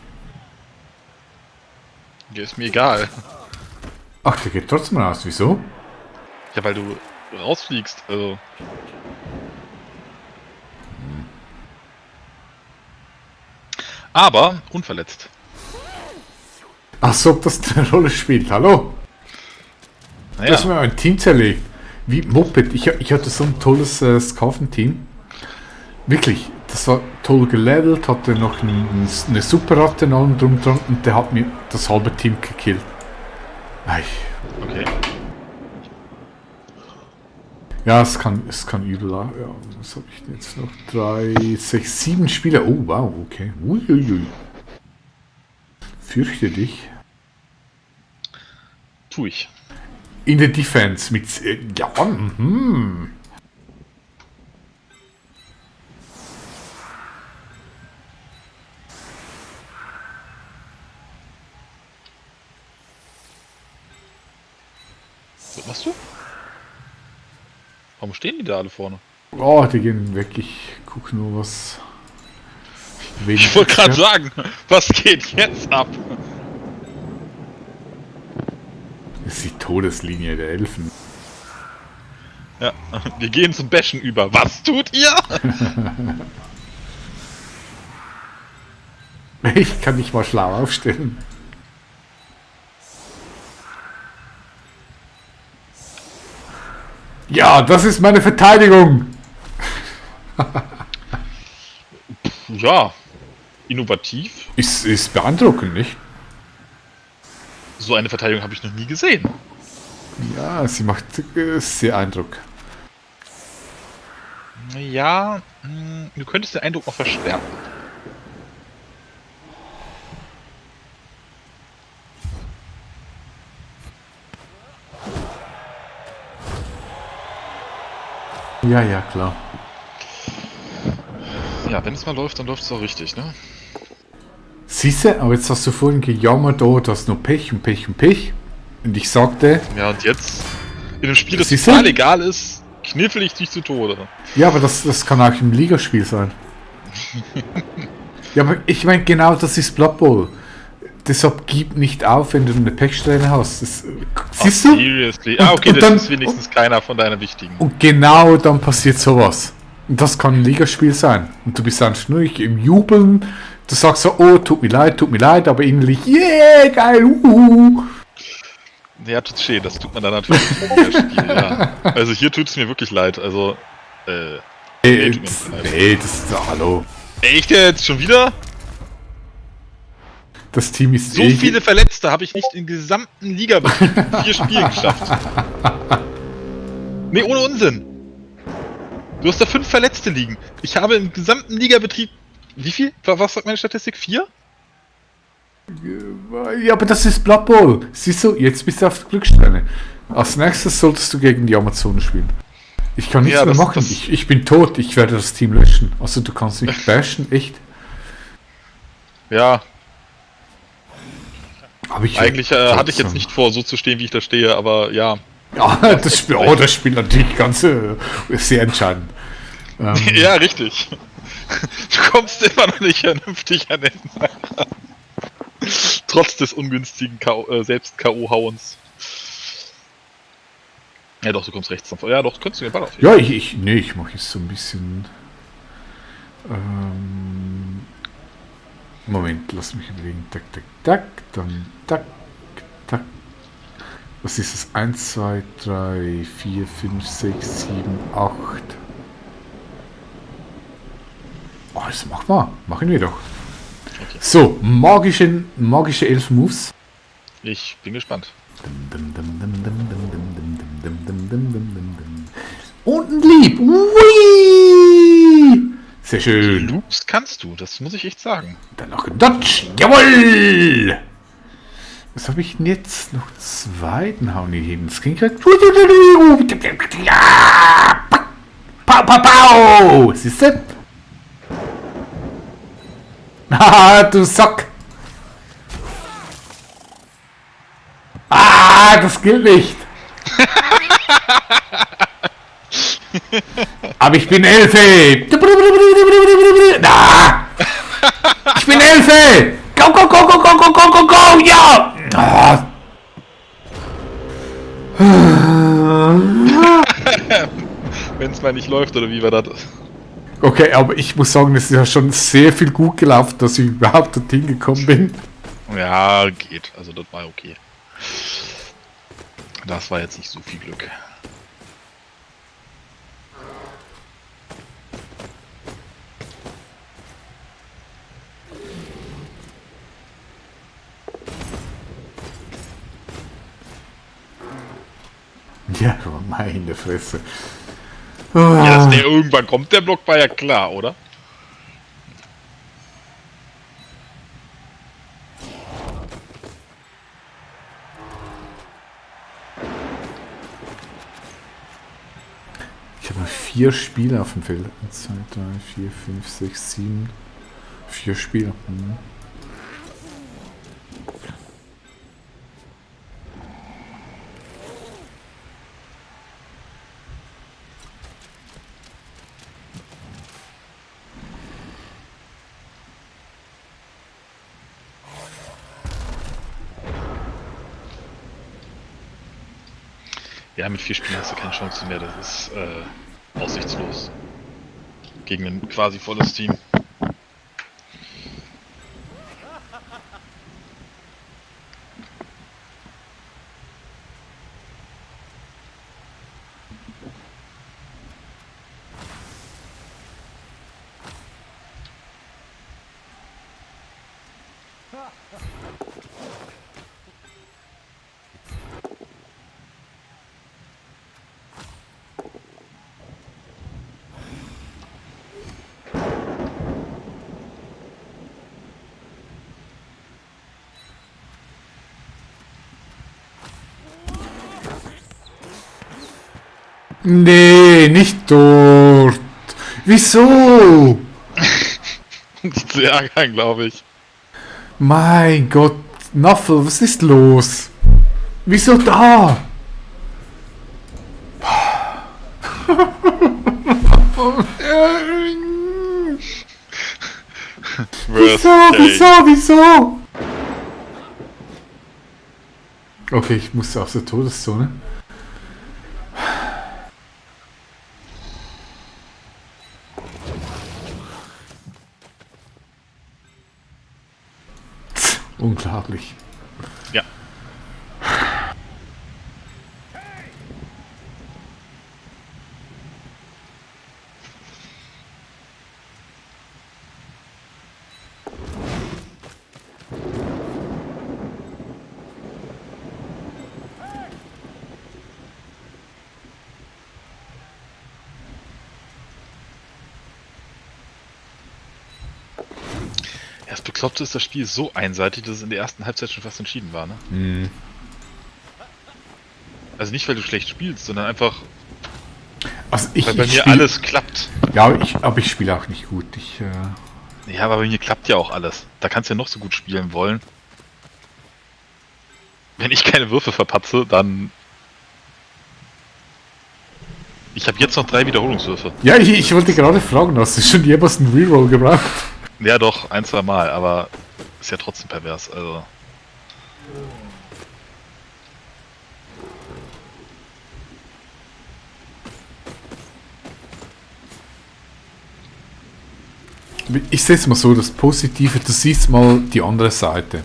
Ist mir egal. Ach, der geht trotzdem raus, wieso? Ja, weil du rausfliegst, also. Aber unverletzt. Ach so, ob das eine Rolle spielt, hallo? Du hast Naja, mir ein Team zerlegt. Wie Moped. Ich hatte so ein tolles Skaven-Team. Wirklich, das war toll gelevelt, hatte noch eine Superratte und allem drum dran und der hat mir das halbe Team gekillt. Ei. okay. Ja, es kann übel. Ja, was habe ich denn jetzt noch? 3, 6, 7 Spieler. Oh, wow, okay. Uiuiui. Fürchte dich. Tu ich. In der Defense mit... Ja, Was machst du? Warum stehen die da alle vorne? Oh, die gehen weg. Ich guck nur, was... Ich wollte gerade sagen, was geht jetzt ab? Das ist die Todeslinie der Elfen. Ja, wir gehen zum Bashen über. Was tut ihr? Ich kann nicht mal schlau aufstellen. Ja, das ist meine Verteidigung. Ja, innovativ. Ist beeindruckend, nicht? So eine Verteidigung habe ich noch nie gesehen. Ja, sie macht sehr Eindruck. Ja, du könntest den Eindruck noch verstärken. Ja, ja, klar. Ja, wenn es mal läuft, dann läuft es auch richtig, ne? Siehste, aber jetzt hast du vorhin gejammert, oh, du hast nur Pech und Pech und Pech. Und ich sagte, Ja, und jetzt, in einem Spiel, das Siehste? total egal ist, kniffel ich dich zu Tode. ja, aber das kann auch im Ligaspiel sein. Ja, aber ich meine, genau das ist Blood Bowl. Deshalb gib nicht auf, wenn du eine Pechsträhne hast. Siehst du? Seriously? Ah, okay, Und das dann- ist wenigstens keiner von deiner wichtigen. Und genau dann passiert sowas. Und das kann ein Ligaspiel sein. Und du bist dann schnurrig im Jubeln. Du sagst so, oh, tut mir leid, aber innerlich, yeah, geil, Ja, tut's schön, das tut man dann natürlich im Ligaspiel, ja. Also hier tut's mir wirklich leid, also, Nee, tut mir leid. nee, das ist, hallo. Echt jetzt schon wieder? Das Team ist So viele Verletzte habe ich nicht im gesamten Ligabetrieb in 4 Spielen geschafft. Nee, ohne Unsinn. Du hast da 5 Verletzte liegen. Ich habe im gesamten Ligabetrieb... Wie viel? Was sagt meine Statistik? 4? Ja, aber das ist Blood Bowl. Siehst du, jetzt bist du auf der Glückssträhne. Als nächstes solltest du gegen die Amazonen spielen. Ich kann nichts Ja, mehr das- machen. das- Ich bin tot. Ich werde das Team löschen. Also du kannst mich bashen, echt. Ja, Aber ich eigentlich hatte ich jetzt nicht vor, so zu stehen, wie ich da stehe, aber ja. Ja, das Spiel, das Spiel natürlich ganz sehr entscheidend. Ja, richtig. Du kommst immer noch nicht vernünftig an den Sack ran. Trotz des ungünstigen Selbst-K.O.-Hauens. Ja doch, du kommst rechts davor. Ja doch, könntest du den Ball aufheben. Ja, ich mache jetzt so ein bisschen. Moment, lass mich überlegen. Tak, tak, tak, dann tak, tak. Was ist das? 1, 2, 3, 4, 5, 6, 7, 8. Oh, das machen wir doch. Okay. So, magische 11 Moves. Ich bin gespannt. Und ein Lieb. Ui! Sehr schön. Loops kannst du, das muss ich echt sagen. Dann noch ein Dodge. Jawohl! Was habe ich denn jetzt? Noch zwei. Dann hauen die hin. Das ging gerade. Ja! Pau, pau, pau! Siehst du? Haha, du Sack! Ah, das gilt nicht! Aber ich bin Elfe! Ah! Ich bin Elfe! Go, go, go, go, go, go, go, go, go! Ja! Ah. Wenn es mal nicht läuft, oder wie war das? Okay, aber ich muss sagen, es ist ja schon sehr viel gut gelaufen, dass ich überhaupt dorthin gekommen bin. Ja, geht. Also das war okay. Das war jetzt nicht so viel Glück. Ja, aber meine Fresse. Ja, dass der irgendwann kommt, der Block war ja klar, oder? Warte mal, 4 Spieler auf dem Feld. 1, 2, 3, 4, 5, 6, 7. 4 Spieler. Ja, mit 4 Spielern hast du keine Chance mehr, das ist aussichtslos. Gegen ein quasi volles Team. Nee, nicht dort. Wieso? Nicht zu ärgern, glaube ich. Mein Gott, Nuffel, was ist los? Wieso da? Wieso? Okay, ich muss aus der Todeszone. Unglaublich. Ja. Das Bekloppte ist, das Spiel ist so einseitig, dass es in der ersten Halbzeit schon fast entschieden war, ne? Mhm. Also nicht, weil du schlecht spielst, sondern einfach, Also weil bei mir alles klappt. Ja, aber ich spiele auch nicht gut. Ja, aber bei mir klappt ja auch alles. Da kannst du ja noch so gut spielen wollen. Wenn ich keine Würfe verpatze, dann... Ich habe jetzt noch 3 Wiederholungswürfe. Ja, ich wollte gerade fragen, hast du schon jemals einen Reroll gebraucht? Ja doch, 1, 2 Mal, aber ist ja trotzdem pervers, also... Ich sehe es mal so, das Positive, du siehst mal die andere Seite.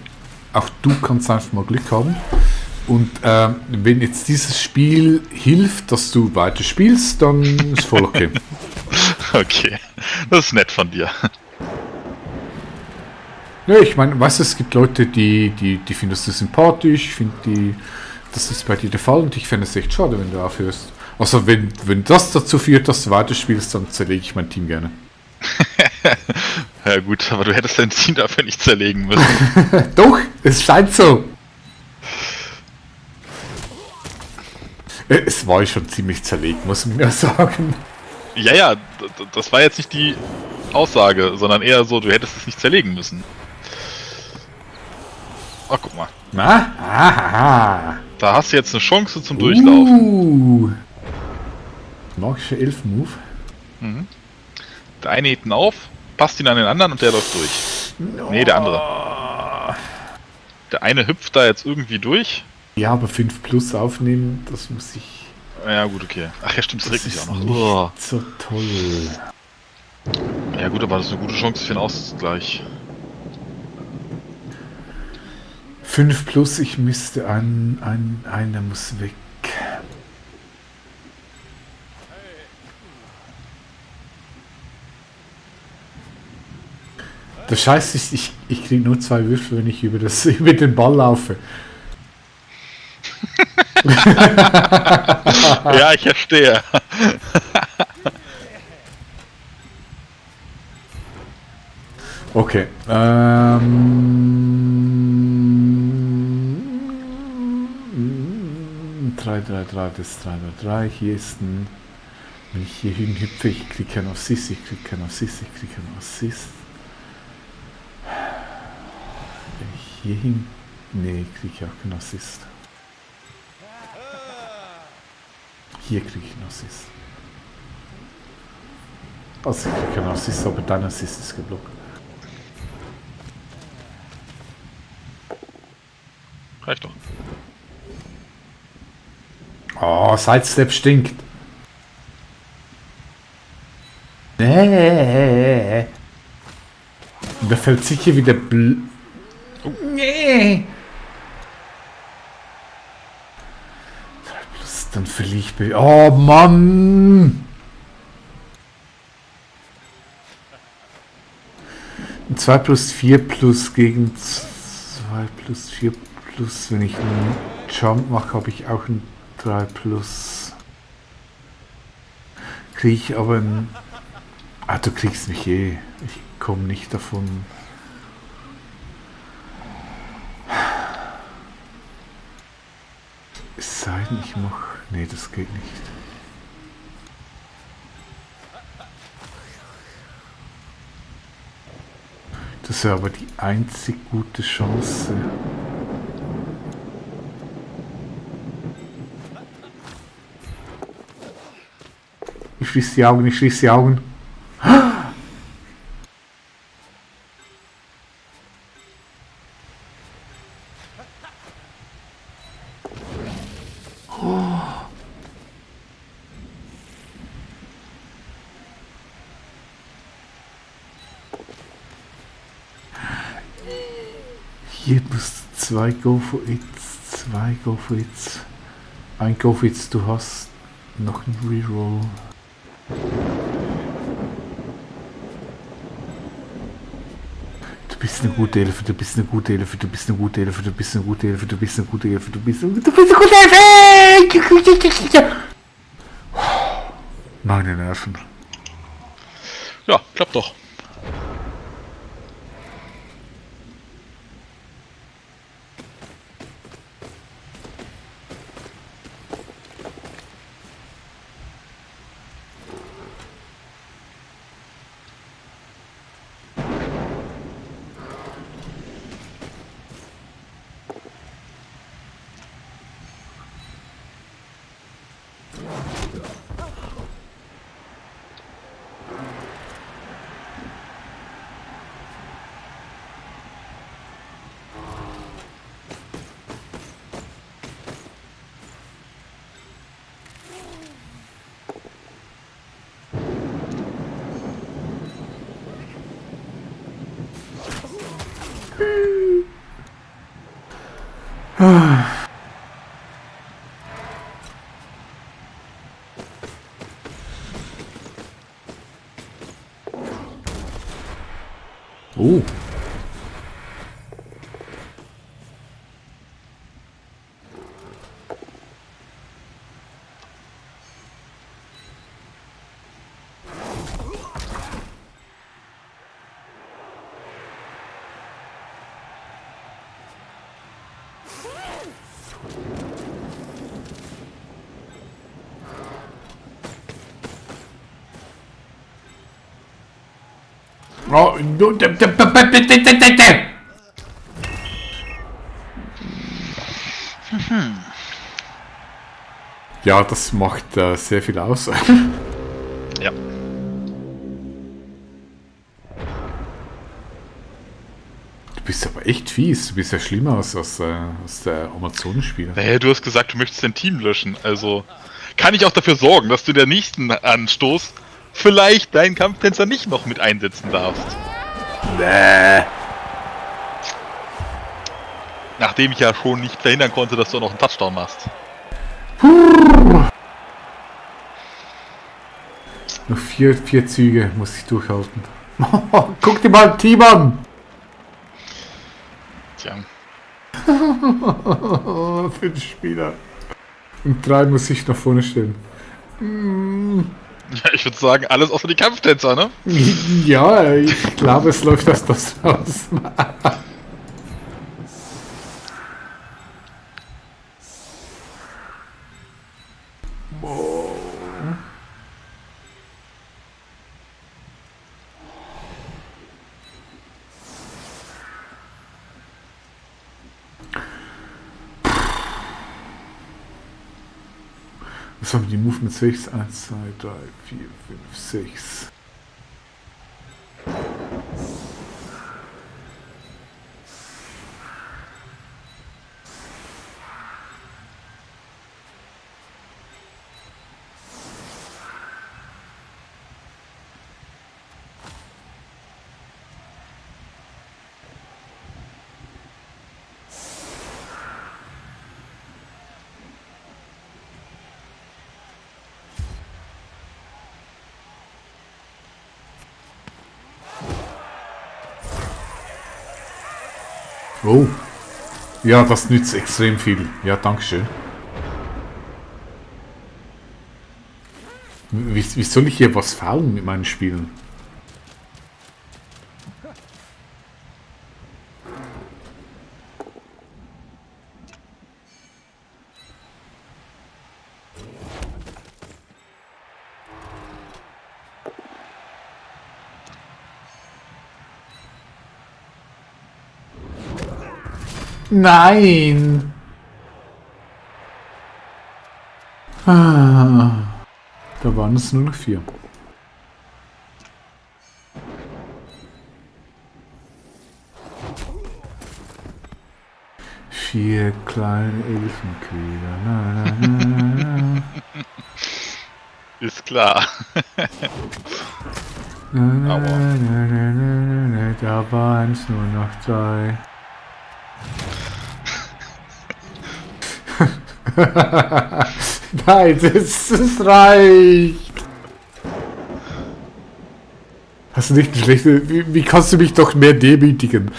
Auch du kannst einfach mal Glück haben. Und wenn jetzt dieses Spiel hilft, dass du weiter spielst, dann ist voll okay. Okay, das ist nett von dir. Ja, ich meine, weißt du, es gibt Leute, die findest du sympathisch, das ist bei dir der Fall und ich fände es echt schade, wenn du aufhörst. Also wenn das dazu führt, dass du weiterspielst, dann zerlege ich mein Team gerne. Ja gut, aber du hättest dein Team dafür nicht zerlegen müssen. Doch, es scheint so. Es war schon ziemlich zerlegt, muss man ja sagen. Ja, das war jetzt nicht die Aussage, sondern eher so, du hättest es nicht zerlegen müssen. Oh, guck mal. Na? Aha. Da hast du jetzt eine Chance zum Durchlaufen. Magische Elfen-Move. Mhm. Der eine hebt ihn auf, passt ihn an den anderen und der läuft durch. Nee, der andere. Der eine hüpft da jetzt irgendwie durch. Ja, aber 5 plus aufnehmen, das muss ich... Ja gut, okay. Ach ja, stimmt, das regnet sich auch noch. Nicht so toll. Ja gut, aber das ist eine gute Chance für den Ausgleich. 5 plus, ich müsste einer muss weg. Der Scheiß ist, ich kriege nur 2 Würfel, wenn ich über den Ball laufe. Ja, ich verstehe. Okay. 3, 3, 3, das ist 3, 3, 3. Hier ist ein Wenn ich hier hinhüpfe, ich kriege keinen Assist, ich kriege keinen Assist, ich kriege keinen Assist. Wenn ich hier hin... Nee, kriege ich auch keinen Assist. Hier kriege ich einen Assist. Also ich kriege keinen Assist, aber dein Assist ist geblockt. Reicht doch. Oh, Sidestep stinkt. Nee. Da fällt sicher wieder Nee. 3 plus, dann verliere ich... Oh Mann. 2 plus 4 plus gegen 2 plus 4 plus, wenn ich einen Jump mache, habe ich auch ein 3 plus. Kriege ich aber ein... Ah, du kriegst mich eh. Ich komme nicht davon. Es sei denn, ich mache... Nee, das geht nicht. Das wäre aber die einzig gute Chance. Ich schließe die Augen, ich schließe die Augen. Hier muss 2 Go for It's, 2 Go for It's. Ein Go for It's, du hast noch ein Reroll. Du bist eine gute Hilfe, du bist eine gute Hilfe, du bist eine gute Hilfe, du bist eine gute Hilfe, du bist eine gute Hilfe, du bist eine gute Hilfe! Meine Nerven. Ja, klappt doch. Oh. Oh, ja, das macht sehr viel aus. Ja. Du bist aber echt fies. Du bist ja schlimmer als der Amazonenspieler. Naja, du hast gesagt, du möchtest dein Team löschen. Also kann ich auch dafür sorgen, dass du in der nächsten Anstoß vielleicht deinen Kampftänzer nicht noch mit einsetzen darfst. Nee. Nachdem ich ja schon nicht verhindern konnte, dass du noch einen Touchdown machst. Noch vier Züge muss ich durchhalten. Guck dir mal ein Team an! Tja. Für den Spieler. Und 3 muss ich nach vorne stellen. Ja, ich würde sagen, alles außer die Kampftänzer, ne? Ja, ich glaube, es läuft das aus. Jetzt haben wir die Movement 6. 1, 2, 3, 4, 5, 6. Oh. Ja, das nützt extrem viel. Ja, dankeschön. Wie soll ich hier was faulen mit meinen Spielen? Nein! Ah, da waren es nur noch 4. Vier kleine Elfenkrieger. Na, na, na, na. Ist klar. Na, na, na, na, na, na, na, da waren es nur noch 3. Nein, das reicht. Hast du nicht eine schlechte... Wie kannst du mich doch mehr demütigen?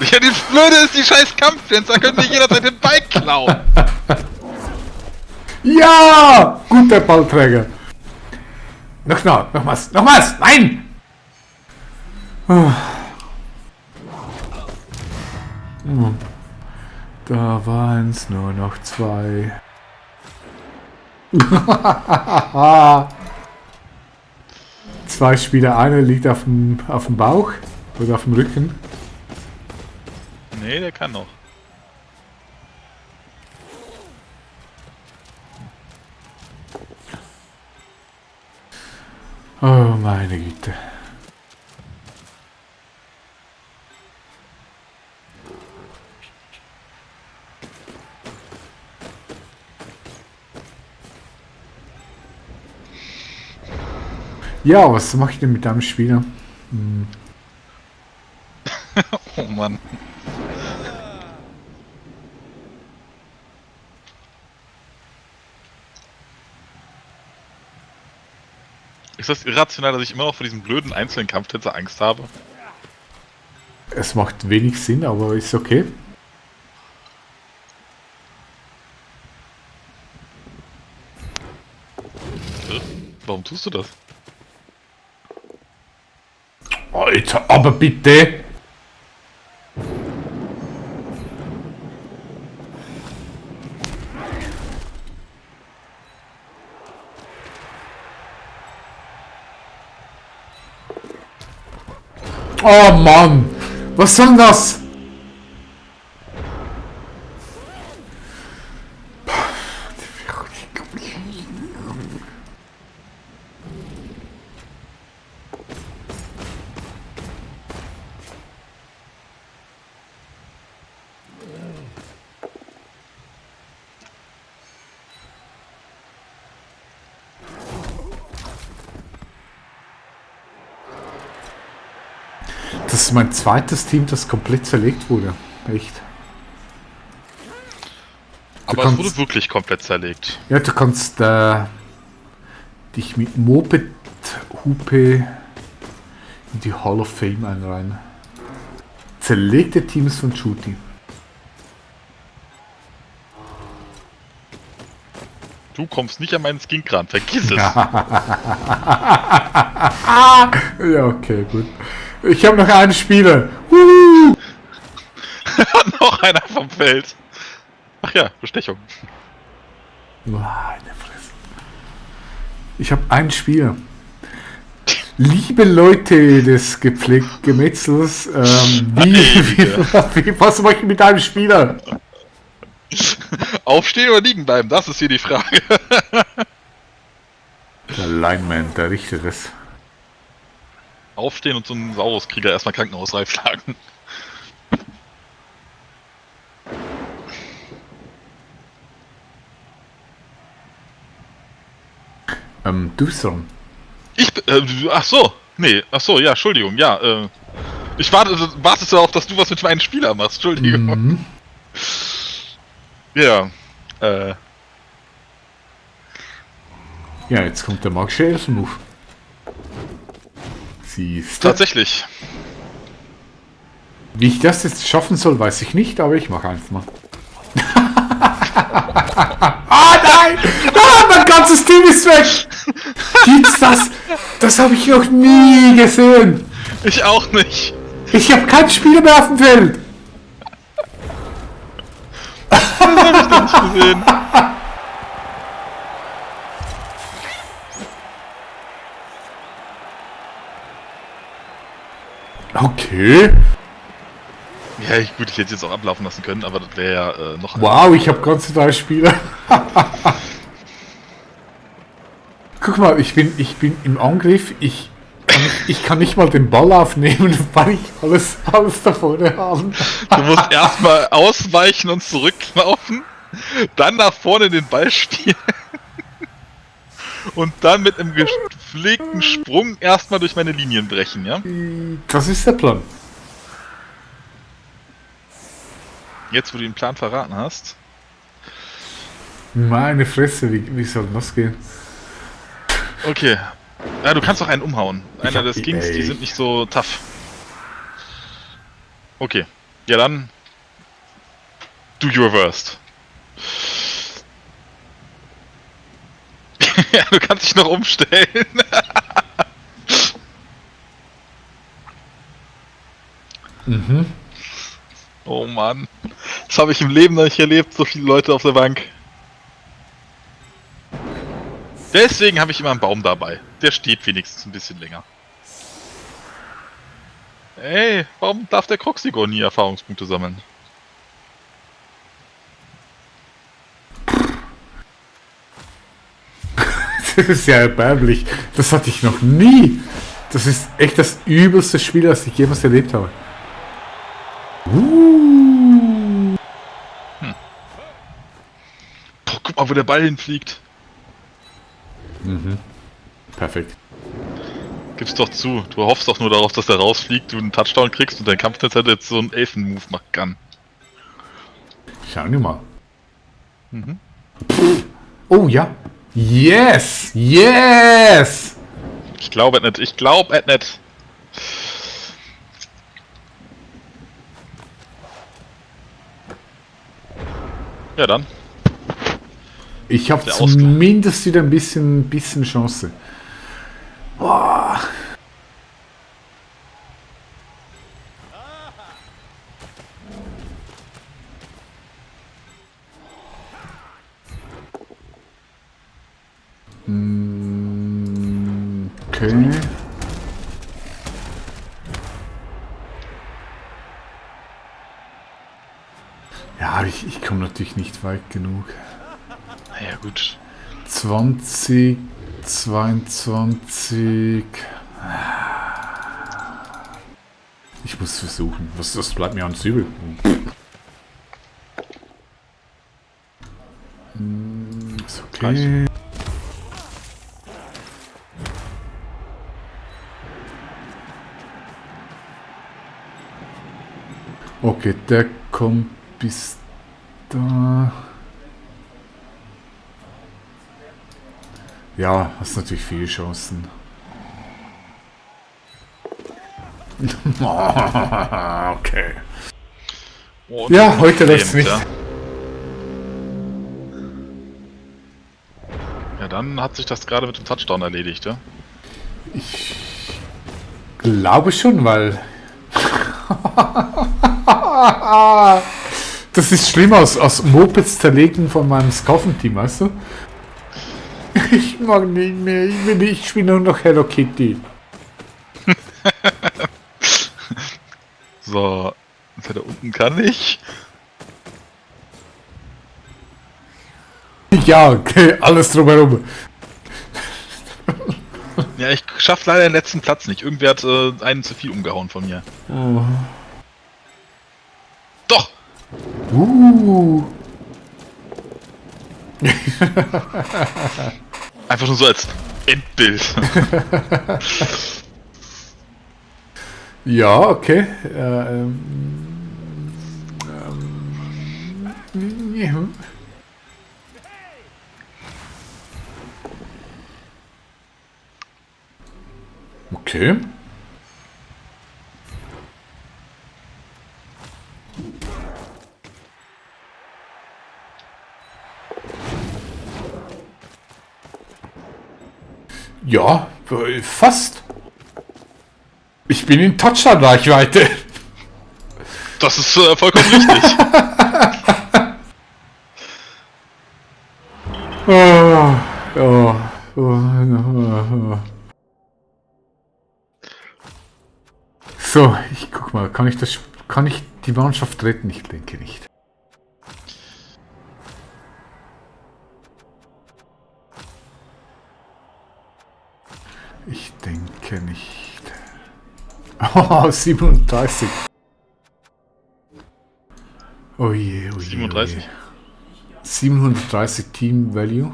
Ja, das Blöde ist, die scheiß Kampffenster können sich jederzeit den Ball klauen. Ja! Guter Ballträger. Nochmals. Nein! Da waren es nur noch 2. Zwei Spieler, einer liegt auf dem Bauch oder auf dem Rücken. Nee, der kann noch. Oh meine Güte. Ja, was mache ich denn mit deinem Spieler? Oh Mann. Ist das irrational, dass ich immer noch vor diesem blöden einzelnen Kampftänzer Angst habe? Es macht wenig Sinn, aber ist okay. Warum tust du das? Alter, aber bitte! Oh Mann! Was soll das? Das ist mein zweites Team, das komplett zerlegt wurde. Echt. Aber es wurde wirklich komplett zerlegt. Ja, du kannst dich mit Moped-Hupe in die Hall of Fame einreihen. Zerlegte Teams von Shooty. Du kommst nicht an meinen Skin ran, vergiss es. Ja, okay, gut. Ich habe noch einen Spieler. Noch einer vom Feld. Ach ja, Bestechung. Meine Fresse. Ich habe einen Spieler. Liebe Leute des Gemetzels, was mache ich mit einem Spieler? Aufstehen oder liegen bleiben, das ist hier die Frage. Der Lineman, der richtet es. Aufstehen und so einen Sauruskrieger erstmal krankenhausreif schlagen. Du bist dran. Ach so. Nee, ach so, ja, Entschuldigung, ja, ich wartete darauf, dass du was mit meinen Spielern machst, Entschuldigung. Mhm. Ja, Ja, jetzt kommt der magische Elfen-Move. Siehst du? tatsächlich. Wie ich das jetzt schaffen soll, weiß ich nicht, aber ich mache einfach mal. Ah nein! Ah, mein ganzes Team ist weg! Gibt's das? Das habe ich noch nie gesehen! Ich auch nicht. Ich habe keinen Spieler mehr auf dem Feld! Das habe ich noch nicht gesehen. Okay. Ja, gut, ich hätte jetzt auch ablaufen lassen können, aber das wäre ja noch... Wow, ich habe ganze 3 Spieler. Guck mal, ich bin im Angriff. Ich kann nicht mal den Ball aufnehmen, weil ich alles da vorne habe. Du musst erstmal ausweichen und zurücklaufen, dann nach vorne den Ball spielen und dann mit einem gepflegten Sprung erstmal durch meine Linien brechen, ja? Das ist der Plan. Jetzt, wo du den Plan verraten hast. Meine Fresse, wie soll das gehen? Okay. Ja, du kannst doch einen umhauen. Einer hab des die- Kings, die ey. sind nicht so tough. Okay. Ja, dann. Do your worst. Ja, du kannst dich noch umstellen. Mhm. Oh Mann. Das habe ich im Leben noch nicht erlebt, so viele Leute auf der Bank. Deswegen habe ich immer einen Baum dabei. Der steht wenigstens ein bisschen länger. Ey, warum darf der Kroxigon nie Erfahrungspunkte sammeln? Das ist ja erbärmlich. Das hatte ich noch nie. Das ist echt das übelste Spiel, das ich jemals erlebt habe. Boah, guck mal, wo der Ball hinfliegt. Perfekt. Gib's doch zu. Du hoffst doch nur darauf, dass der rausfliegt, du einen Touchdown kriegst und dein Kampfnetz jetzt so einen Elfen-Move machen kann. Schauen wir mal. Oh ja. Yes! Yes! Ich glaube nicht. Ich glaube nicht. Ja dann. Ich habe Der Ausgleich. zumindest wieder ein bisschen Chance. Boah. Okay. Ja, ich komme natürlich nicht weit genug. Ja gut. 20, 22. Ich muss versuchen. Was bleibt mir ans übel? Ist okay. Okay, der kommt bis da. Ja, hast natürlich viele Chancen. Okay. Oh, Ja, heute läuft's nicht. Ja. Ja, dann hat sich das gerade mit dem Touchdown erledigt, ja? Ich glaube schon, weil... Das ist schlimm aus Mopeds zerlegen von meinem Scoffen-Team, weißt du? Ich mag nicht mehr, ich spiele nur noch Hello Kitty. So, da unten kann ich. Ja, okay, alles drumherum. Ja, ich schaff leider den letzten Platz nicht. Irgendwer hat einen zu viel umgehauen von mir. Oh. Doch! Einfach nur so als Endbild. Ja, okay. Ja. Okay. Ja, fast. Ich bin in Touchdown-Reichweite. Das ist vollkommen richtig. So, ich guck mal, kann ich die Mannschaft retten? Ich denke nicht. Ich denke nicht. Oh, 37. Oh je, oh je. 37. Oh je. 730 Team Value.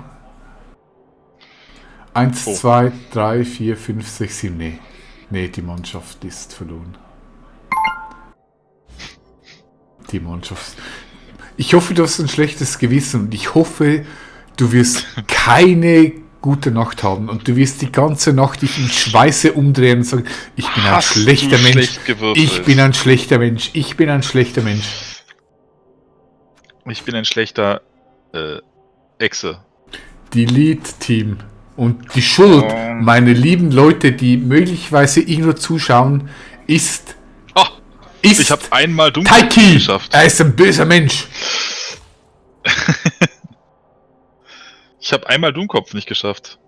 1, Oh. 2, 3, 4, 5, 6, 7. Nee. Nee, die Mannschaft ist verloren. Die Mannschaft. Ich hoffe, du hast ein schlechtes Gewissen und ich hoffe, du wirst keine gute Nacht haben und du wirst die ganze Nacht dich in Schweiße umdrehen und sagen, ich bin ein Hast schlechter du Mensch. schlecht gewürfelt? Ich bin ein schlechter Mensch. Ich bin ein schlechter Mensch. Ich bin ein schlechter Echse. Delete-Team. Und die Schuld, meine lieben Leute, die möglicherweise irgendwo zuschauen, ist Oh, ich habe einmal dunkel Taiki. geschafft. Er ist ein böser Mensch. Ich habe einmal Dummkopf nicht geschafft.